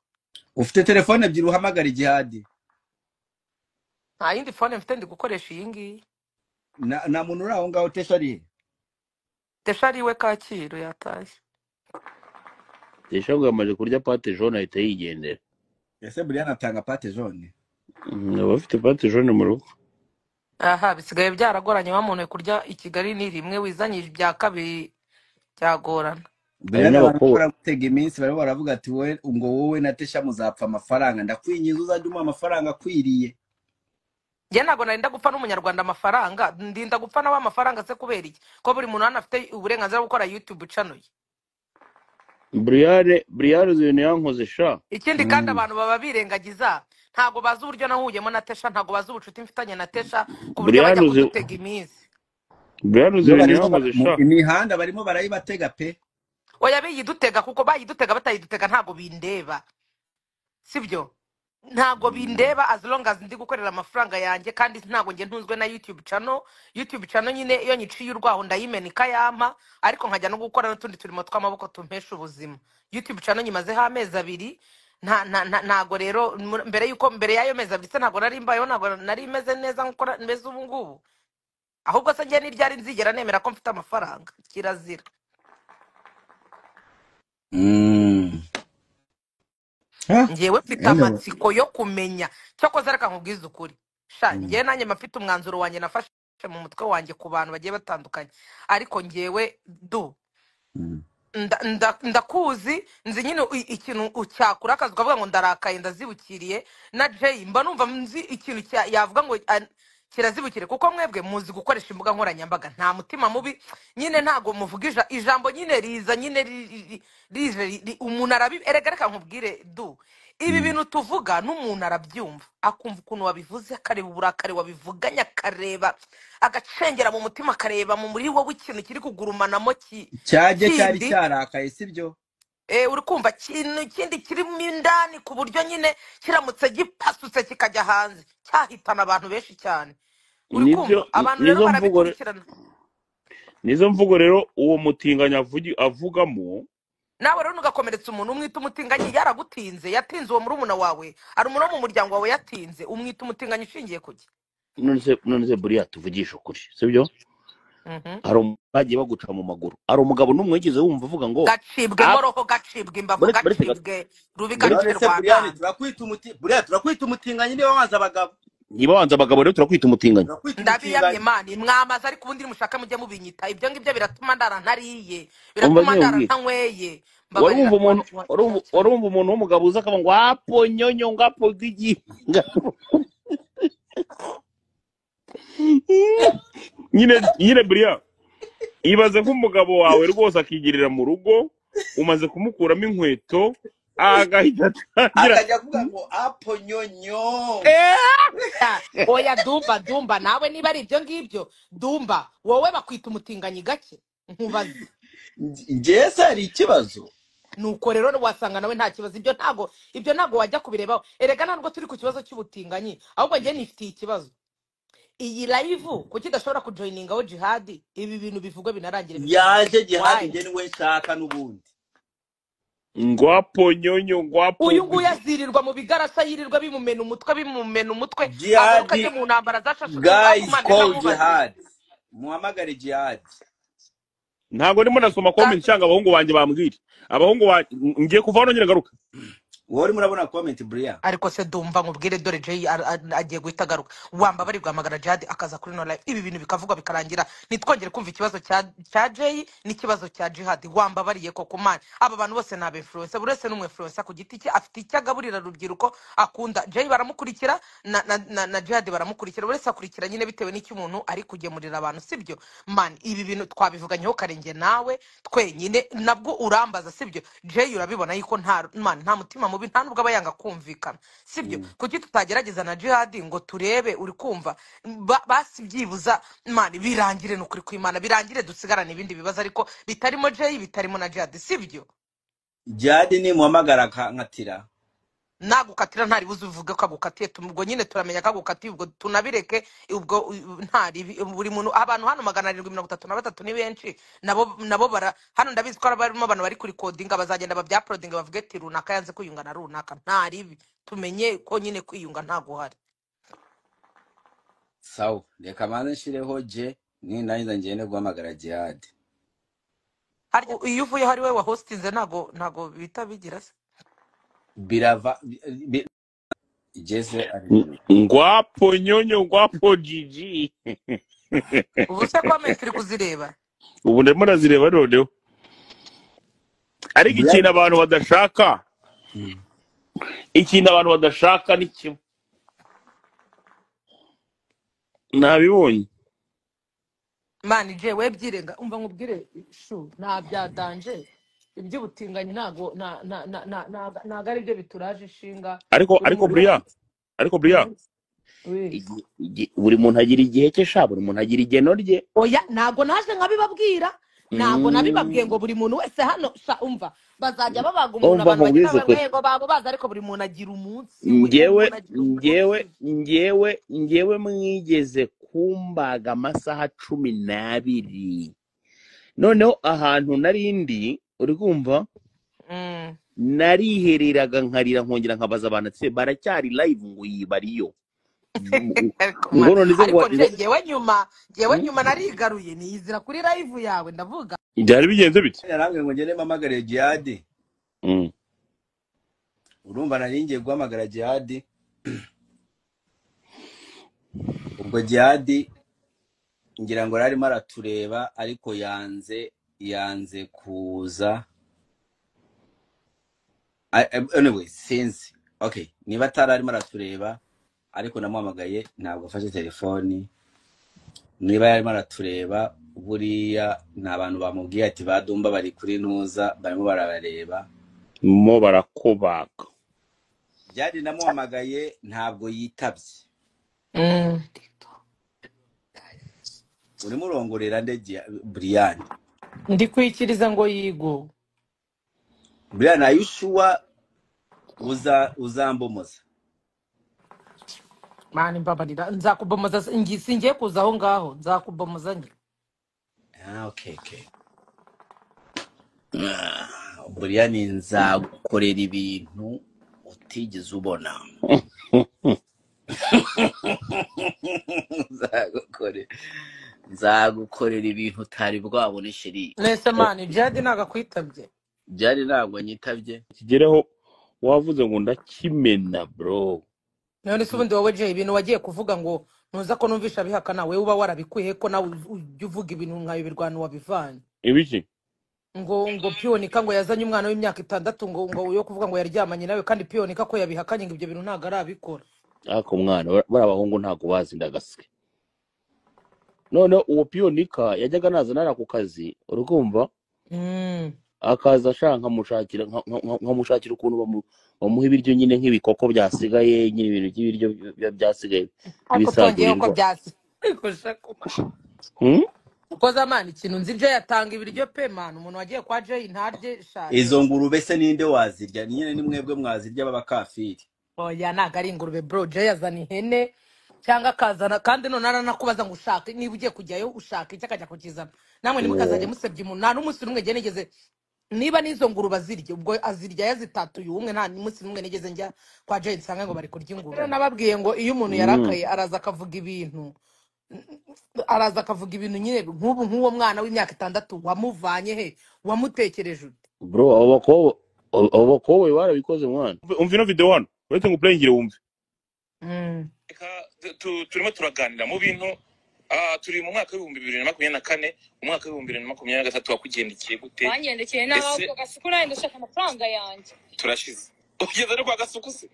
S1: Ufite telefone ebyiri uhamagara Jihad?
S3: Nta yindi phone mfite, ndi gukoresha iyi ngiyi.
S1: Na muntu uri aho ngaho Tesha ari he?
S3: Tesha ari iwe Kacyiru yatashye.
S2: Tesha ngo yamaze kurya pate jaune ahita yigendera.
S1: Ese Brian atanga pate jaune?
S2: Aba afite pate jaune mu rugo.
S3: Aha bisigaye byaragoranye, wa muntu kurya i Kigali ni rimwe wizanye ibya kabiri byagorana.
S2: Hari
S1: Brian abantu
S2: n'abakobwa
S1: bakora gutega iminsi barimo baravuga ati wowe ngo wowe na Tesha muzapfa amafaranga, ndakwinyiza uzajya umuha amafaranga akwiriye.
S3: Njye ntabwo narinda gupfa n'umunyarwanda amafaranga, ndinda gupfa nawe amafaranga se kubera iki? Ko buri muntu hano afite uburenganzira bwo gukora YouTube channel ye.
S2: Brian uzi ibintu yankoze sha.
S3: Ikindi kandi abantu baba birengagiza, ntabwo bazi uburyo nahuyemo na Tesha, ntabwo bazi ubucuti mfitanye na Tesha ku buryo
S2: Brian
S3: bajya
S2: uzi
S3: kudutega iminsi.
S2: Brian uzi
S1: Iyo
S2: ibintu
S1: barimo
S2: yankoze sha.
S1: imihanda barimo barayibatega pe.
S3: Oya biyidutega, kuko bayidutega batayidutega ntabwo bindeba, sibyo? Ntabwo bindeba as long as ndi gukorera amafaranga yanjye, kandi ntabwo njye ntunzwe na YouTube channel. YouTube channel nyine iyo nyiciye urwaho ndayimena ikayampa, ariko nkajya no gukora n'utundi turimo tw'amaboko tumpesha ubuzima. YouTube channel nyimazeho amezi 2, ntago rero mbere yuko mbere y'ayo mezi 2 se ntabwo nari mbayeho, ntabwo nari meze neza nkuko meze ubu ngubu. Ahubwo se njye n'iryari nzigera nemera ko mfite amafaranga, kirazira. Njyewe mfite
S1: Anyway.
S3: amatsiko yo kumenya, cyakoze reka nkubwize ukuri sha, njyewe nanjye mfite umwanzuro wanjye nafashe mu mutwe wanjye ku bantu bagiye batandukanye, ariko njyewe du ndakuzi, nzi nyine ikintu ucyakura akazi ukavuga ngo ndarakaye ndazibukiriye, na Jay mba numva nzi ikintu yavuga ngo kirazibukire, kuko mwebwe muzi gukoresha imbuga nkoranyambaga, nta mutima mubi nyine, ntago muvuga ijambo nyine riza nyine rije umuntu arabi. Erega reka nkubwire du, ibi bintu tuvuga n'umuntu arabyumva, akumva ukuntu wabivuze, akareba uburakari wabivuganye, akareba agacengera mu mutima, akareba mu muri wowe ikintu kiri kugurumanamo
S1: Cyajye cyari
S3: kindi
S1: cyarakaye, sibyo?
S3: Uri kumva ikintu kindi kirimo indani, ku buryo nyine kiramutse gipasutse kikajya hanze cyahitana abantu benshi cyane. Uri
S2: Nibyo
S3: kumva abantu rero
S2: nizo mvugo
S3: barabikurikirana.
S2: Nizo mvugo rero uwo mutinganyi avugamo.
S3: Nawe rero ntugakomeretsa umuntu umwita umutinganyi, yaragutinze, yatinze uwo murumuna wawe, ari umuntu wo mu muryango wawe yatinze, umwita umutinganyi ushingiye kuki?
S2: None se buriya tuvugisha ukuri, sibyo? Hari bagiye baguca mu maguru, hari umugabo n'umwe wigeze wumva avuga ngo
S3: gacibwe roho, gacibwe imbavu, gacibwe rubi,
S1: None se Brian
S3: gacibwe
S1: turakwita umuti, Brian turakwita umutinganyi niba wanze abagabo.
S2: Niba wanze abagabo rero turakwita umutinganyi.
S1: Turakwita
S3: ndabiyamye
S1: umutinganyi.
S3: mani mwamaze, ariko ubundi nimushaka mujye mubinyita ibyo ngibyo, biratuma ndara ntariye, biratuma ndara ntanyweye.
S2: Warumva umuntu warumva umuntu w'umugabo uza akaba ngo apo nyonyo ngapo gigi. Nyine Brian Ibaze nk'umugabo wawe rwose akigirira mu rugo, umaze kumukuramo inkweto, agahita atangira
S1: akajya kuvuga ngo apo nyonyo.
S3: Oya Dumba, Dumba nawe niba ari ibyo ngibyo, Dumba wowe bakwita umutinganyi gake nkubaze.
S1: Njye se hari ikibazo?
S3: Nuko rero wasanga nawe nta kibazo. Ibyo ntago wajya kubirebaho. Erega ntabwo turi ku kibazo cy'ubutinganyi, ahubwo njye nifitiye ikibazo. Iyi live kuki idashobora kujoiningaho Jihadi? Ibi bintu bivugwa binarangire bikarangira.
S1: Yaje Jihadi,
S3: Why?
S1: njye niwe nshaka n'ubundi.
S2: Ngwapo nyonyo, ngwapo.
S3: Uyu nguyu azirirwa mu bigarasha, yirirwa bimumena umutwe, bimumena umutwe, agaruka ajye
S1: Jihadi,
S3: mu ntambara zashashe.
S1: guys,
S3: Umwana
S1: call
S3: ntamubaze.
S1: Jihad, muhamagare Jihad.
S2: Ntabwo ndimo nasoma comment cyangwa abahungu banjye bambwira. Abahungu banjye, ngiye kuva hano nyine ngaruka.
S1: Wowe urimo urabona comment, Brian?
S3: Ariko se Dumva, nkubwire, dore Jay agiye guhita agaruka. Wamba bari guhamagara Jihad akaza kuri no live, ibi bintu bikavugwa bikarangira, ntitwongere kumva ikibazo cya Jay n'ikibazo cya Jihad. Wamba bariye koko man, aba bantu bose ni aba influencer, buri wese ni umu influencer ku giti cye, afite icyo agaburira urubyiruko akunda. Jay baramukurikira na Jihad baramukurikira, buri wese akurikira nyine bitewe n'icyo umuntu ari kugemurira abantu, sibyo man? Ibi bintu twabivuganyeho karenge nawe twenyine, nabwo urambaza, sibyo? Jay urabibona yuko nta man, nta mutima mubi, nta nubwo aba yanga kumvikana, sibyo? Kuki tutagerageza na Jihad ngo turebe? Uri kumva, basi byibuza man birangire, ni ukuri kw'Imana birangire, dusigarane ibindi bibazo ariko bitarimo Jay, bitarimo na Jihad, sibyo?
S1: Jihad nimuhamagara nkatira.
S3: Nagukatira ntari buze uvuge ko agukatiye, ubwo nyine turamenya ko agukatiye, ubwo tunabireke. Ubwo ntari buri muntu, abantu hano 733 ni benshi, nabo bara hano, ndabizi ko harimo abantu bari kuri codinga, bazagenda babyauploadinga bavuge ati runaka yanze kwiyunga na runaka. Ntaribi tumenye ko nyine kwiyunga ntago uhari.
S1: Sawa, reka manze nshireho je nindangiza ngende guhamagara Jihad.
S3: Harya iyo uvuye hari we wahostinze, ntago bita bigira se?
S1: Birava igeze ari
S2: Ngwapo nyonyo, ngwapo jiji.
S3: Ubu se comment uri kuzireba?
S2: Ubu ndimo ndazireba noneho, ariko ikintu abantu badashaka, ikintu abantu badashaka ni kimwe nabibonye.
S3: Man je we byirenga, umva nkubwire shu, nta bya danger, iby'ubutinganyi ntago ntago ari byo bituraje ishinga.
S2: Ariko
S3: Buri
S2: ariko
S3: muntu
S2: Buriya, ariko Buriya,
S3: We.
S2: Buri muntu agira igihe cye sha, buri muntu agira igeno rye.
S3: Oya, ntago naje nkabibabwira, ntago nabibabwiye ngo buri muntu wese hano sha, umva, bazajya babaga umuntu,
S4: Umva
S3: abantu bagenda
S4: nkubwize ukuri.
S3: bavuga ngo babo baza, ariko buri muntu agira umunsi we.
S4: Ngewe
S3: Umuntu agira umunsi
S4: ngewe
S3: we.
S4: Ngewe mwigeze kumbaga amasaha 12, noneho ahantu nari ndi, uri kumva, narihereraga nkarira, nkongera nkabaza abantu ati baracyari live? Ngo yibariyo
S3: Ariko
S4: ngo
S3: man,
S4: none se ngo
S3: ariko
S4: ngo
S3: nje ngewe nyuma narigaruye niyizira kuri live yawe, ndavuga.
S2: Byari bigenze bite?
S1: Yarambwiye ngo ngende mpamagare Jihad. Urumva nari ngiye guhamagara Jihad, ubwo Jihad ngira ngo yari arimo aratureba, ariko yanze kuza. Anyway, sinzi, okay, niba atari arimo aratureba, ariko namuhamagaye ntabwo afashe telefoni. Niba yarimo aratureba, buriya ni abantu bamubwiye ati badumba bari kuri ntuza, barimo barabareba.
S2: Mo barakubaga.
S1: Byari namuhamagaye ntabwo yitabye. Urimo urongorera nde, Brian?
S3: Ndi kwikiriza ngo yigo.
S1: Brian, are you sure uza uzambomoza?
S3: Man, mbabarira, nzakubomoza singiye kuza aho ngaho, nzakubomoza njye.
S1: Ah, okay. Ah, Brian, nzagukorera ibintu utigeze ubona. Nzagukorera ibintu utari bwabone, chérie.
S3: Nese man, Jihad ntago akwitabye?
S1: Byari ntabwo nyitabye.
S2: Kigereho wavuze ngo ndakimena bro.
S3: None se ubundi wowe Jay, ibintu wagiye kuvuga ngo ntuza ko numvisha bihakana, wewe uba warabikuye ko nawe ujya uvuga ibintu nkayoberwa wabivanye?
S2: Ibiki?
S3: Ngo Piyonika ngo yazanye umwana w'imyaka 6 ngo yo kuvuga ngo yaryamanye nawe, kandi Piyonika ko yabihakanye ngo ibyo bintu ntabwo arabikora.
S4: Ariko mwana, bari abahungu ntabwo bazi ndagaswe. None uwo piyonika yajyaga naza nara ku kazi, urukumva, akaza ashaka nkamushakira nkamushakira ukuntu bamuha ibiryo nyine nk'ibikoko byasigaye nyine, ibintu by'ibiryo byasigaye
S3: Ariko twongeyeho ko
S4: bisagurirwa.
S3: byasigaye. Ukoze amana ikintu nzi, Jay atanga ibiryo pe man. Umuntu wagiye kwa Jay ntarye shanje.
S1: Izo ngurube se ninde wazirya? Nyine ni mwebwe mwazirya b'abakafiri.
S3: Oya, ntabwo ari ingurube bro. Jay azana ihene cyangwa akazana, kandi none aranakubaza ngo ushake, niba ugiye kujyayo ushaka icyo akajya kukizana. Namwe ntimukazajye musebya umuntu. Nta n'umunsi n'umwe njye nigeze, niba n'izo ngurube azirya, ubwo azirya yazitatuye umwe. Nta n'umunsi n'umwe nigeze njya kwa Jay nsanga ngo bari kurya ingurube. Rero nababwiye ngo iyo umuntu yarakaye araza akavuga ibintu, araza akavuga ibintu nyine nk'ubu nk'uwo mwana w'imyaka 6 wamuvanye he, wamutekereje ute?
S4: Bro, abo bakobwa barabikoze mwana.
S2: Umva ino video hano, uretse ngo uplayingire wumve.
S5: Turimo turaganira mu bintu, turi mu mwaka w'2024, umwaka w'2023 wakugendekeye gute?
S6: Wangendekeye nabi.
S5: Ese
S6: ahubwo Gasuku, nawe ndashaka amafaranga yanjye.
S5: Turashize, ugeze no kwa Gasuku se?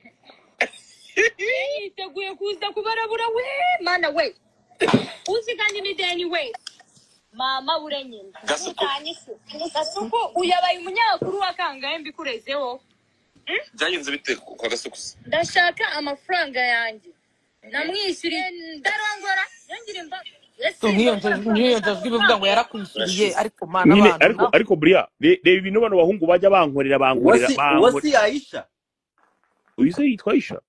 S6: Yiteguye kuza kubarabura we mana we, uzi kandi n'ideni we mama burenyine.
S5: Gasuku
S6: Gasuku uyabaye umunyamakuru wa kangahe mbikurezeho?
S5: Byagenze bite kwa Gasuku se?
S6: Ndashaka amafaranga yanjye namwishyuriye, ndarongora yongere mba
S3: Nk'iyo njajwi bivuga ngo yarakwishyuriye,
S5: Turashize
S3: ariko mana
S2: nyine.
S3: abantu
S2: Ariko
S3: nawe.
S2: ariko buriya reba ibintu bano bahungu bajya bankorera, bankorera
S1: Uwo
S2: bankorera.
S1: si Aisha?
S2: Uyu se yitwa Aisha?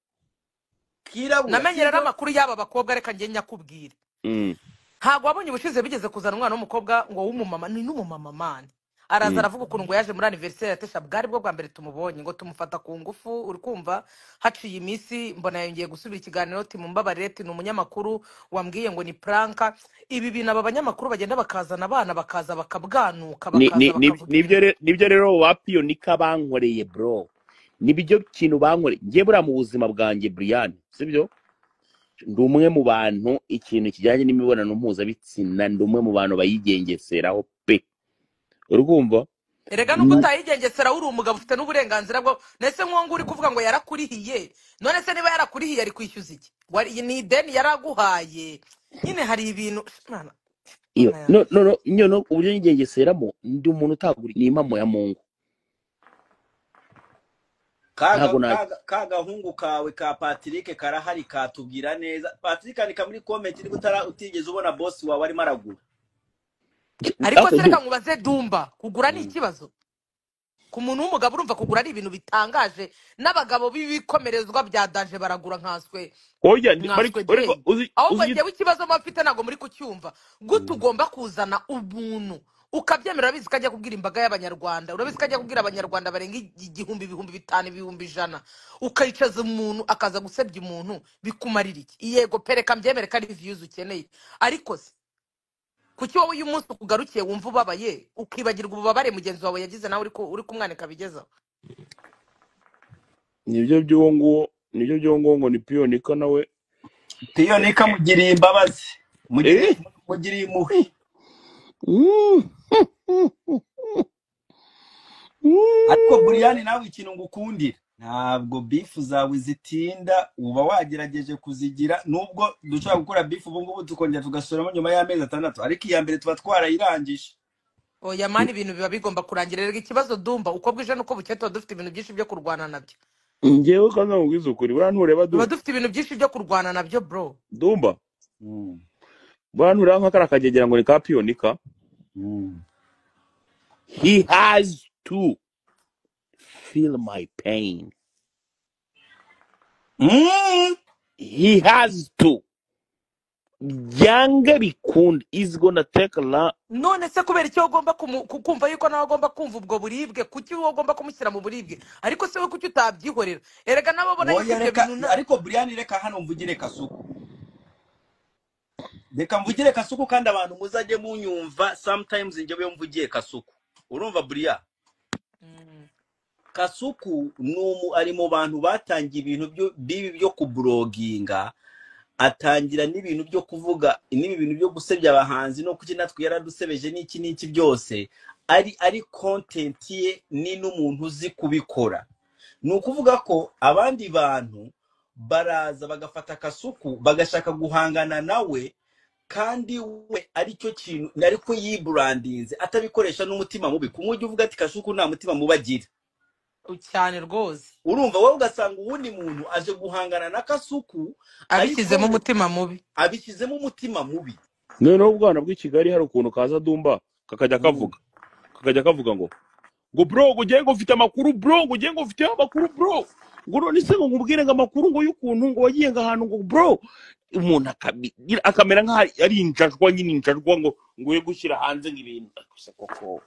S1: Kirabura
S3: Namenye rero
S1: sibyo?
S3: amakuru y'aba bakobwa, reka njye nyakubwire. Ntabwo wabonye ubushize bigeze kuzana umwana w'umukobwa ngo w'umumama, ni n'umumama mani, araza aravuga ukuntu ngo yaje muri anniversaire ya Tesha, bwari bwo bwa mbere tumubonye, ngo tumufata ku ngufu. Uri kumva, haciye iminsi mbona yongeye gusubira ikiganiro, timumbabarire, ti ni umunyamakuru wambwiye ngo ni pranka. Ibi bintu aba banyamakuru bagenda bakazana abana, bakaza bakabwanuka, bakaza bakavuga
S4: Nibyo
S3: ibintu.
S4: Nibyo rero ba piyonika bankoreye bro, nibyo kintu bankoreye njye buriya mu buzima bwanjye. Brian, sibyo, ndi umwe mu bantu ikintu kijyanye n'imibonano mpuzabitsina, ndi umwe mu bantu bayigengeseraho pe, uri kumva?
S3: Erega nubwo utayigengesera, uri umugabo ufite n'uburenganzira bwo, nese nk'uwo nguwo uri kuvuga ngo yarakurihiye, none se niba yarakurihiye ari kwishyuza iki? Ni ideni yaraguhaye nyine. Hari ibintu Mana,
S4: Iyo
S3: Mana
S4: no
S3: yanjye.
S4: no no no no, uburyo nyigengeseramo, ndi umuntu utagura, ni impamo ya Mungu. Ntabwo na
S1: Ka gahungu kawe ka Patrick karahari, katubwira neza. Patrick, andika muri comment niba utara utigeze ubona boss wawe arimo aragura.
S3: Ariko
S4: Ako
S3: se reka
S4: du
S3: nkubaze Dumba, kugura ni ikibazo ku muntu w'umugabo? Urumva kugura ari ibintu bitangaje? N'abagabo b'ibikomerezwa bya daje baragura nkanswe.
S2: Oya, bari
S3: Nkanswe
S2: ariko
S3: Jay,
S2: uzi
S3: ahubwo
S2: uzi
S3: njyewe ikibazo mba mfite ntabwo muri kucyumva. Gute ugomba kuzana ubuntu ukabyemera, urabizi ko ajya kubwira imbaga y'abanyarwanda, urabizi ko ajya kubwira abanyarwanda barenga 1000, 5000, 100,000, ukayicaza umuntu akaza gusebya umuntu, bikumarira iki? Yego pereka mbyemere ko ari views ukeneye, ariko se kuki wowe uyu munsi ukugarukiye wumva ubabaye, ukibagirwa ububabare mugenzi wawe yagize, nawe uri kumwanika bigezaho?
S2: Nibyo by'uwo nguwo, nibyo by'uwo nguwo ngo ni piyonika nawe.
S1: Piyonika mugiriye imbabazi, mugiriye
S4: eh
S1: mugiriye impuhwe. Ariko Buriyani, nawe ikintu ngukundira, ntabwo bifu zawe zitinda, uba wagerageje kuzigira. Nubwo dushobora gukora bifu ubu ngubu tukongera tugasuramo nyuma y'amezi 6, ariko iya mbere tuba twarayirangije.
S3: Oya mani, ibintu biba bigomba kurangira. Erega ikibazo Dumba, uko bwije nuko bukeye tuba dufite ibintu byinshi byo kurwana nabyo.
S2: Njyewe kandi nkubwiza ukuri, buriya ntureba
S3: Tuba
S2: du
S3: dufite ibintu byinshi byo kurwana nabyo bro.
S2: Dumba, buriya ntureba nka kariya kagegera ngo ni ka piyonika. He has to feel my pain. He has to, byange bikunde, is gonna take a lot.
S3: None se kubera icyo ugomba kumva yuko nawe agomba kumva ubwo buribwe? Kuki wowe ugomba kumushyira mu buribwe? Ariko se we kuki utabyihorera? Erega nabo abona yuko
S1: Oya
S3: ibyo
S1: reka,
S3: bintu
S1: ariko Brian, reka hano mvugire Kasuku, reka mvugire Kasuku, kandi abantu muzajye munyumva sometimes njyewe mvugiye Kasuku. Urumva Brian? Kasuku ni ari mu bantu batangiye ibintu bibi byo kubloginga, atangira n'ibintu byo kuvuga n'ibi bintu byo gusebya abahanzi no kuki natwe yaradusebeje n'iki n'iki byose, ari content ye, ni n'umuntu uzi kubikora. Ni ukuvuga ko abandi bantu baraza bagafata Kasuku bagashaka guhangana nawe. Kandi we aricyo kintu ariko yiburandinze atabikoresha n'umutima mubi. Kumwe ujya uvuga ati Kasuku nta mutima mubi agira.
S3: Cyane rwose.
S1: Urumva wowe ugasanga uwundi muntu aje guhangana na Kasuku ariko
S3: abishyizemo umutima mubi.
S1: Abishyizemo umutima mubi.
S4: Noneho ubwana bw'i Kigali hari ukuntu kaza Dumba kakajya kavuga, kakajya kavuga ngo bro, ngo ugiye ngo ufite amakuru bro, ngo ugiye ngo ufite amakuru bro, ngo none se ngo nkubwire ngo amakuru ngo y'ukuntu ngo wagiye ngo ahantu ngo bro, umuntu akamera nk'aho ari injajwa nyine, injajwa ngo yo gushyira hanze ngo ibintu gusa koko.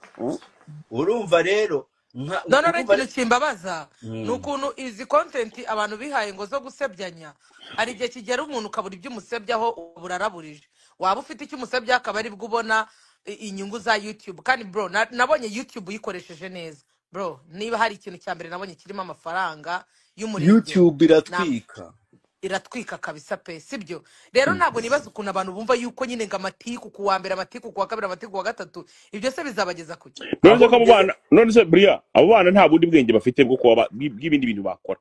S1: Urumva rero
S3: none
S1: urumva
S3: ikintu kimbabaza ni ukuntu izi kontenti abantu bihaye ngo zo gusebyanya, hari igihe kigera umuntu ukabura ibyo umusebyaho buraraburije, waba ufite icyo umusebya akaba aribwo ubona inyungu za YouTube. Kandi bro, nabonye YouTube uyikoresheje neza bro, niba hari ikintu cya mbere nabonye kirimo amafaranga y'umurengera,
S1: YouTube iratwika,
S3: iratwika kabisa pe, sibyo? Rero ntabwo nibaza ukuntu abantu bumva yuko nyine ngo amatiku ku wa mbere, amatiku ku wa kabiri, amatiku ku wa gatatu, ibyo se bizabageza kuki?
S4: None se
S1: aho
S4: ko abo
S1: bigeze
S4: bana, none se buriya abo bana nta bundi bwenge bafite bwo kuba bw'ibindi bintu bakora,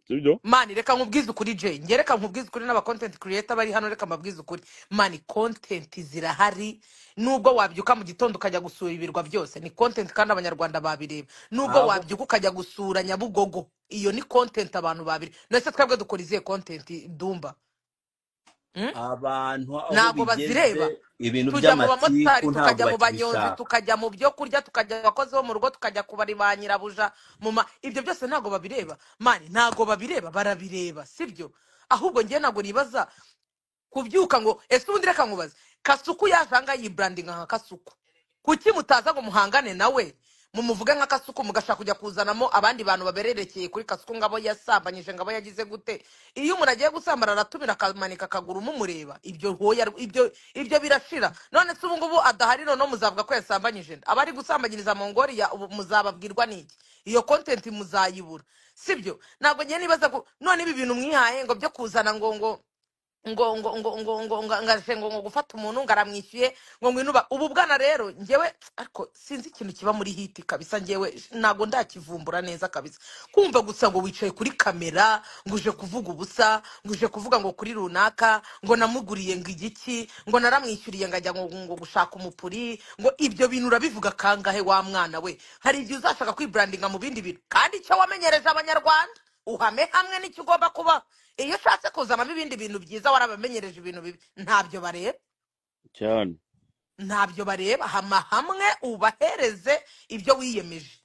S4: sibyo?
S3: Mani reka nkubwize ukuri Jay, njye reka nkubwize ukuri n'aba content creator bari hano, reka mbabwize ukuri mani, content zirahari. Nubwo wabyuka mu gitondo ukajya gusura ibirwa byose ni content, kandi abanyarwanda babireba. Nubwo
S1: aho
S3: wabyuka ukajya gusura Nyabugogo, iyo ni content abantu babiri. Nese twebwe dukora izihe content Dumba?
S1: Abantu aho
S3: Ntabwo
S1: bigeze
S3: bazireba.
S1: ibintu
S3: Tujya mu bamotari,
S1: by'amatiku ntabwo
S3: tukajya mu banyonzi,
S1: bakibishaka.
S3: tukajya mu byo kurya, tukajya mu bakozi bo mu rugo, tukajya ku bari ba nyirabuja, ibyo byose ntabwo babireba mani, ntabwo babireba, barabireba sibyo? Ahubwo njye ntabwo nibaza kubyuka ngo ese ubundi reka nkubaze, Kasuku yaje ahangaha yibrandinga nka Kasuku, kuki mutaza ngo muhangane nawe mumuvuge nka Kasuku, mugashaka kujya kuzanamo abandi bantu babererekeye kuri Kasuku ngo abo yasambanyije, ngo abo yagize gute? Iyo umuntu agiye gusambana aratumira akamanika akaguru mumureba, ibyo hoya, ibyo birashira. None se ubu ngubu adahari, noneho muzavuga ko yasambanyije nde? Abari gusambanyiriza Mongolia ubu muzababwirwa n'iki? Iyo content muzayibura, sibyo? Ntabwo ngiye nibaza ko none ibi bintu mwihaye ngo byo kuzana ngo ngo ngo ngo ngo ngo ngo ngo ngaje ngo ngo gufata umuntu ngo aramwishyuye ngo ngwinuba ubu bwana. Rero njyewe ariko sinzi ikintu kiba muri hiti kabisa, njyewe ntabwo ndakivumbura neza kabisa. Kumva gusa ngo wicaye kuri kamera ngo uje kuvuga ubusa, ngo uje kuvuga ngo kuri runaka ngo namuguriye ngo igiki, ngo naramwishyuriye ngo ajya ngo gushaka umupuri, ngo ibyo bintu urabivuga kangahe wa mwana we? Hari igihe uzashaka kwibrandinga mu bindi bintu, kandi icyo wamenyereje abanyarwanda uhame hamwe n'icyo ugomba kuba. Iyo ushatse kuzanamo ibindi bintu byiza warabamenyereje ibintu bibi, ntabyo bareba
S4: cyane,
S3: ntabyo bareba. Hama hamwe ubahereze ibyo wiyemeje.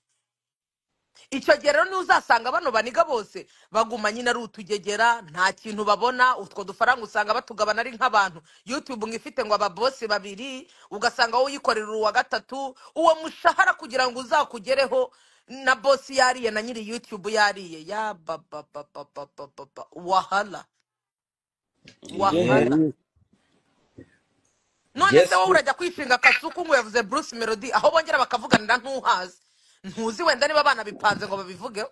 S3: Icyo gihe rero niho uzasanga bano baniga bose baguma nyine ari utugegera, nta kintu babona. Utwo dufaranga usanga batugabana ari nk'abantu YouTube ngo ifite ngo ababosi babiri, ugasanga wowe uyikorera uwa gatatu. Uwo mushahara kugira ngo uzakugereho na bosi yariye na nyiri YouTube yariye, ya baba baba baba baba, wahala wahala. None se
S1: Yes,
S3: wowe urajya kwishinga Kasuku ngo yavuze Bruce Melody, aho bongera bakavuganira ntuhazi, ntuzi wenda niba abana bipanze ngo babivugeho.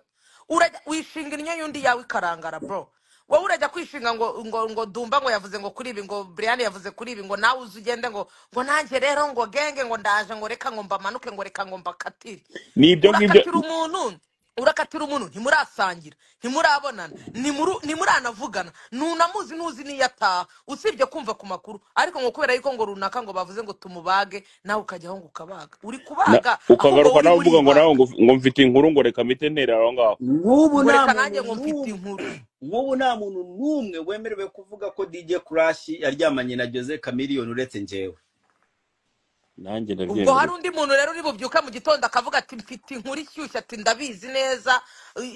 S3: Urajya wishinga indyo y'undi yawe ikarangara bro. Wowe urajya kwishinga ngo ngo ngo Dumba ngo yavuze ngo kuri ibi, ngo Brian yavuze kuri ibi, ngo nawe uze ugende ngo nanjye rero ngo genge ngo ndaje ngo reka ngo mbamanuke ngo reka ngo mbakatire.
S4: Ni ibyo ngibyo.
S3: Urakatira umuntu, urakatira umuntu, ntimurasangira, ntimurabonana, ntimuranavugana, ntunamuzi, ntuzi n'iyo ataha, usibye kumva ku makuru. Ariko ngo kubera yuko ngo runaka ngo bavuze ngo tumubage, nawe ukajyaho ngo ukabaga, uri kubaga ahubwo
S4: ukagaruka
S3: wowe
S4: nawe
S3: urimo
S4: uvuga ngo nawe
S3: uribaga
S4: ngo mfite inkuru ngo reka mpite ntera aho ngaho.
S1: nk'ubu
S3: ngo
S1: nta
S3: reka
S1: muntu
S3: nanjye ngo mfite
S1: n'umwe
S3: inkuru.
S1: Nk'ubu nta muntu n'umwe wemerewe kuvuga ko DJ Crash yaryamanye na Jose Chameleone uretse njyewe.
S4: Nanjye
S3: Ubwo
S4: ndabyemerewe.
S3: hari undi muntu rero uri bubyuka mu gitondo akavuga ati mfite inkuru ishyushye, ati ndabizi neza,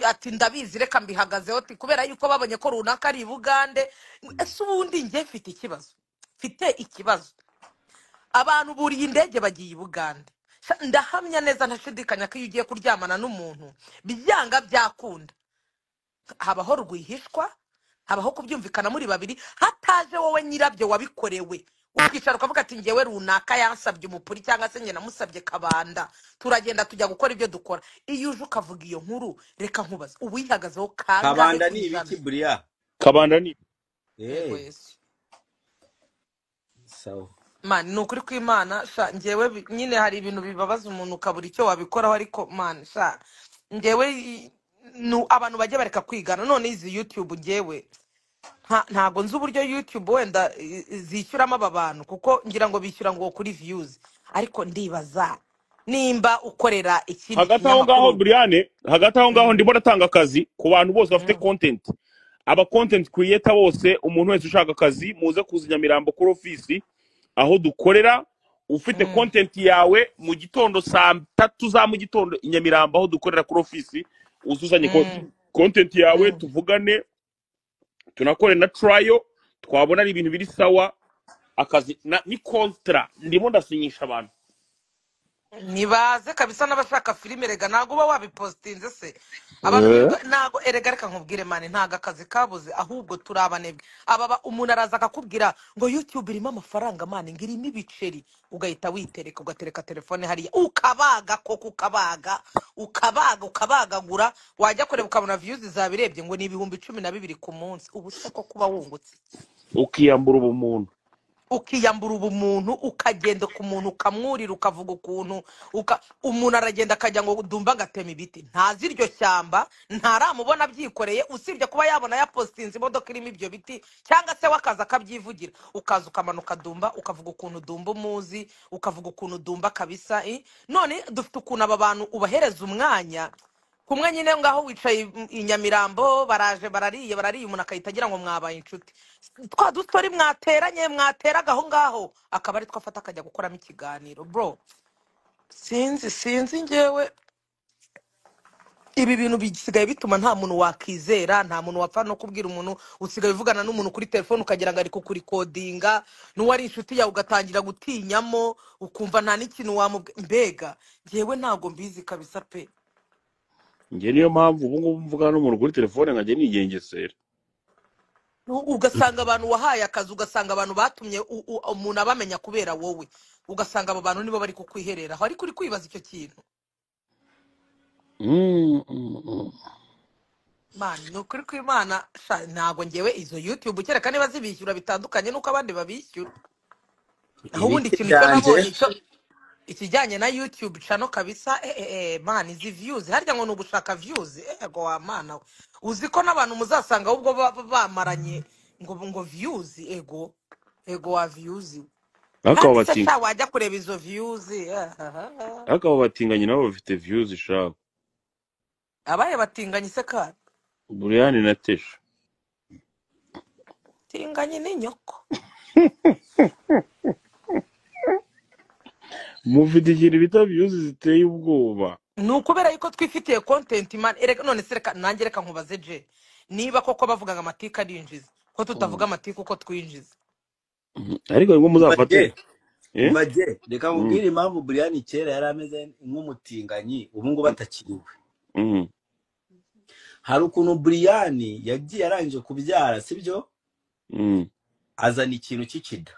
S3: ati ndabizi reka mbihagazeho, ati kubera yuko babonye ko runaka ari i Bugande. Ese ubundi njye mfite ikibazo, mfite ikibazo. Abantu buriye indege bagiye i Bugande. Ndahamya neza ntashidikanya ko iyo ugiye kuryamana n'umuntu byanga byakunda habaho rwihishwa, habaho kubyumvikana muri babiri, hataje wowe nyirabyo wabikorewe, ukicara ukavuga ati ngewe runaka yansabye umupuri cyangwa se njye namusabye kabanda, turagenda tujya gukora ibyo dukora. Iyo uje ukavuga iyo nkuru, reka nkubaze, uba uyihagazeho kangahe
S1: Kabanda
S3: ku
S1: ni
S3: ijana?
S1: ibiki buriya?
S4: Kabanda ni
S3: Yego
S1: Eh,
S3: Yesu.
S1: sawa.
S3: Mani ni ukuri kw'Imana sha, ngewe nyine hari ibintu bibabaza umuntu ukabura icyo wabikoraho, ariko mani sha ngewe abantu bajya bareka kwigana. None izi YouTube ngewe Ntago nzi uburyo YouTube wenda zishyuramo aba bantu, kuko ngira ngo bishyura ngo kuri views, ariko ndibaza nimba ukorera ikindi
S2: Hagati aho ngaho,
S3: kinyamakuru.
S2: Briane, hagati aho ngaho ndimo natanga akazi ku bantu bose bafite content, aba content creator bose. Umuntu wese ushaka akazi, muze kuza i Nyamirambo kuri ofisi aho dukorera. Ufite content yawe, mu gitondo saa 3 za mu gitondo i Nyamirambo aho dukorera kuri ofisi, uzuzanye content yawe, tuvugane, tunakore na trial. Twabona ari ibintu biri sawa, akazi ni contrat ndimo ndasinyisha abantu.
S3: Nibaze kabisa n'abashaka filime. Rega ntabwo uba wabipositinze se abantu birirwa, ntabwo erega, reka nkubwire man, ntabwo akazi kabuze, ahubwo turi abanebwe. Aba umuntu araza akakubwira ngo YouTube irimo amafaranga man, ngo irimo ibiceri, ugahita witereka, ugatereka telefone hariya, ukabaga koko, ukabaga, ukabaga, ukabagagura, wajya kureba ukabona views zabirebye ngo ni 12,000 ku munsi. Ubu se ko kuba wungutse iki?
S2: Ukiyambura ubumuntu.
S3: Ukiyambura ubumuntu, ukagenda ku muntu, ukamwurira, ukavuga ukuntu umuntu aragenda akajya ngo dumba agatema ibiti, ntazi iryo shyamba, ntaramubona abyikoreye, usibye kuba yabona yapositinze imodoka irimo ibyo biti, cyangwa se we akaza akabyivugira. Ukaza ukamanuka dumba, ukavuga ukuntu dumba umuzi, ukavuga ukuntu dumba kabisa. None dufite ukuntu aba bantu ubahereza umwanya kumwe nyine ngaho wicaye i Nyamirambo, baraje barariye barariye, umuntu akahita agira ngo mwabaye inshuti. Twa dustory mwateranye, mwateraga aho ngaho, akaba ari two afata akajya gukoramo ikiganiro. Bro, sinzi ngewe, ibi bintu bisigaye bituma nta muntu wakizera, nta muntu wapfa no kubwira umuntu. Usigaye uvugana n'umuntu kuri telefone ukagira ngo ari kukurikodinga, n'uwari inshuti yawe ugatangira gutinyamo, ukumva nta n'ikintu wamubwira. Mbega ngewe ntabwo mbizi kabisa pe.
S2: Njye niyo mpamvu ubu ngubu mvugana n'umuntu kuri telefone nkajya nigengesera.
S3: Ugasanga abantu wahaye akazi, ugasanga abantu batumye umuntu abamenya kubera wowe, ugasanga abo bantu nibo bari kukwihereraho, ariko uri kwibaza icyo kintu. Man, ni ukuri kw'Imana sha, ntabwo ngewe izo YouTube kereka niba zibishyura bitandukanye n'uko abandi babishyura. Naho ubundi
S1: Ibiti
S3: ikintu cyo
S1: byanjye
S3: nabonye cyo ikijyanye na YouTube channel kabisa, man, izi views harya ngo ni ugushaka views. Ego wa mana we, uzi ko n'abantu muzasanga ahubwo bamaranye ngo views, ego ego wa views.
S2: Ariko abo
S3: Kandi se
S2: batinga
S3: sha wajya kureba izo views,
S2: ariko abo batinganye nabo bafite views shaka.
S3: Abaye batinganye se kandi?
S2: Buriyani na Tesha.
S3: Tinganye ni nyoko.
S2: Mufite ikintu bita views ziteye ubwoba.
S3: Ni ukubera yuko twifitiye content man. Erega none se reka nanjye reka nkubaze je, niba koko bavuga ngo amatiku arinjiza, ko tutavuga amatiku uko twinjiza?
S2: Ariko ngo muzafate
S1: Mbaje, mbaje, reka nkubwire impamvu Brian kera yari ameze nk'umutinganyi, ubu ngubu atakiriwe. Hari ukuntu Brian yagiye arangije kubyara, sibyo, azana ikintu cy'ikida,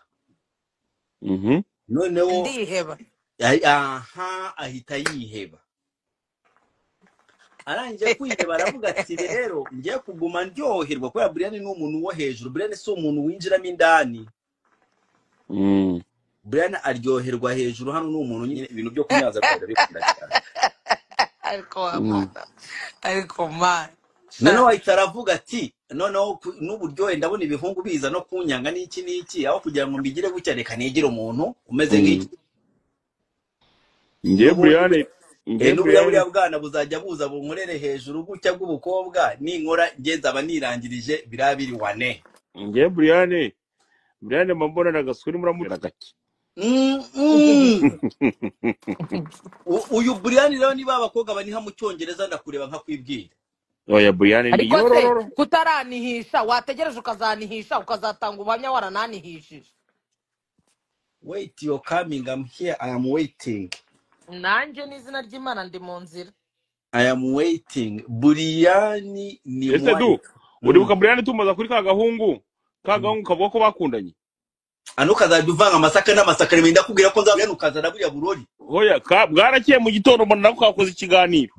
S1: noneho
S3: ndiheba.
S1: Aha ahita yiheba. Arangije kwiheba aravuga ati rero ngiye kuguma ndyoherwa, kubera Brian ni umuntu wo hejuru. Brian si umuntu winjiramo indani. Brian aryoherwa hejuru. Hano ni umuntu nyine ibintu byo kumyaza akunda bikunda cyane.
S3: Ariko wa mana, ariko man
S1: Noneho
S3: sha
S1: ahita aravuga ati noneho n'uburyohe ndabona ibihungu biza no kunyanga n'iki n'iki, aho kugira ngo mbigire gutya reka nigire umuntu umeze nk'iki.
S2: Ngiye
S1: N'ubundi
S2: Buriyani, ngiye
S1: n'uburiya
S2: Buriyani.
S1: Buriya bwana buzajya buza bunkorere hejuru gutya bw'ubukobwa, ninkora nge nzaba nirangirije biriya biri wane.
S2: Ngiye Buriyani, Buriyani mbona nagasuri muramutera gake.
S1: Uyu Brian rero, niba abakobwa baniha mu Cyongereza ndakureba nkakwibwira.
S2: Oya, Buriyani ni
S3: Ariko se
S2: yorororo.
S3: kutaranihisha, wategereje ukazanihisha, ukazatanga ubuhamya warananihishije.
S1: Wait, you're coming, I'm here, I am waiting.
S3: Nanjye n'izina ry'Imana ndi mu nzira.
S1: I am waiting. Brian ni
S2: Ese du
S1: mwana.
S2: uribuka Buriyani tumubaza kuri ka gahungu, ka gahungu kavuga ko bakundanye?
S1: Ano ukazajya uvanga amasaka n'amasaka, ndakubwira ko nzabona ukazana buriya burori.
S2: Hoya bwarakeye mu gitondo mbona nako kakoze ikiganiro.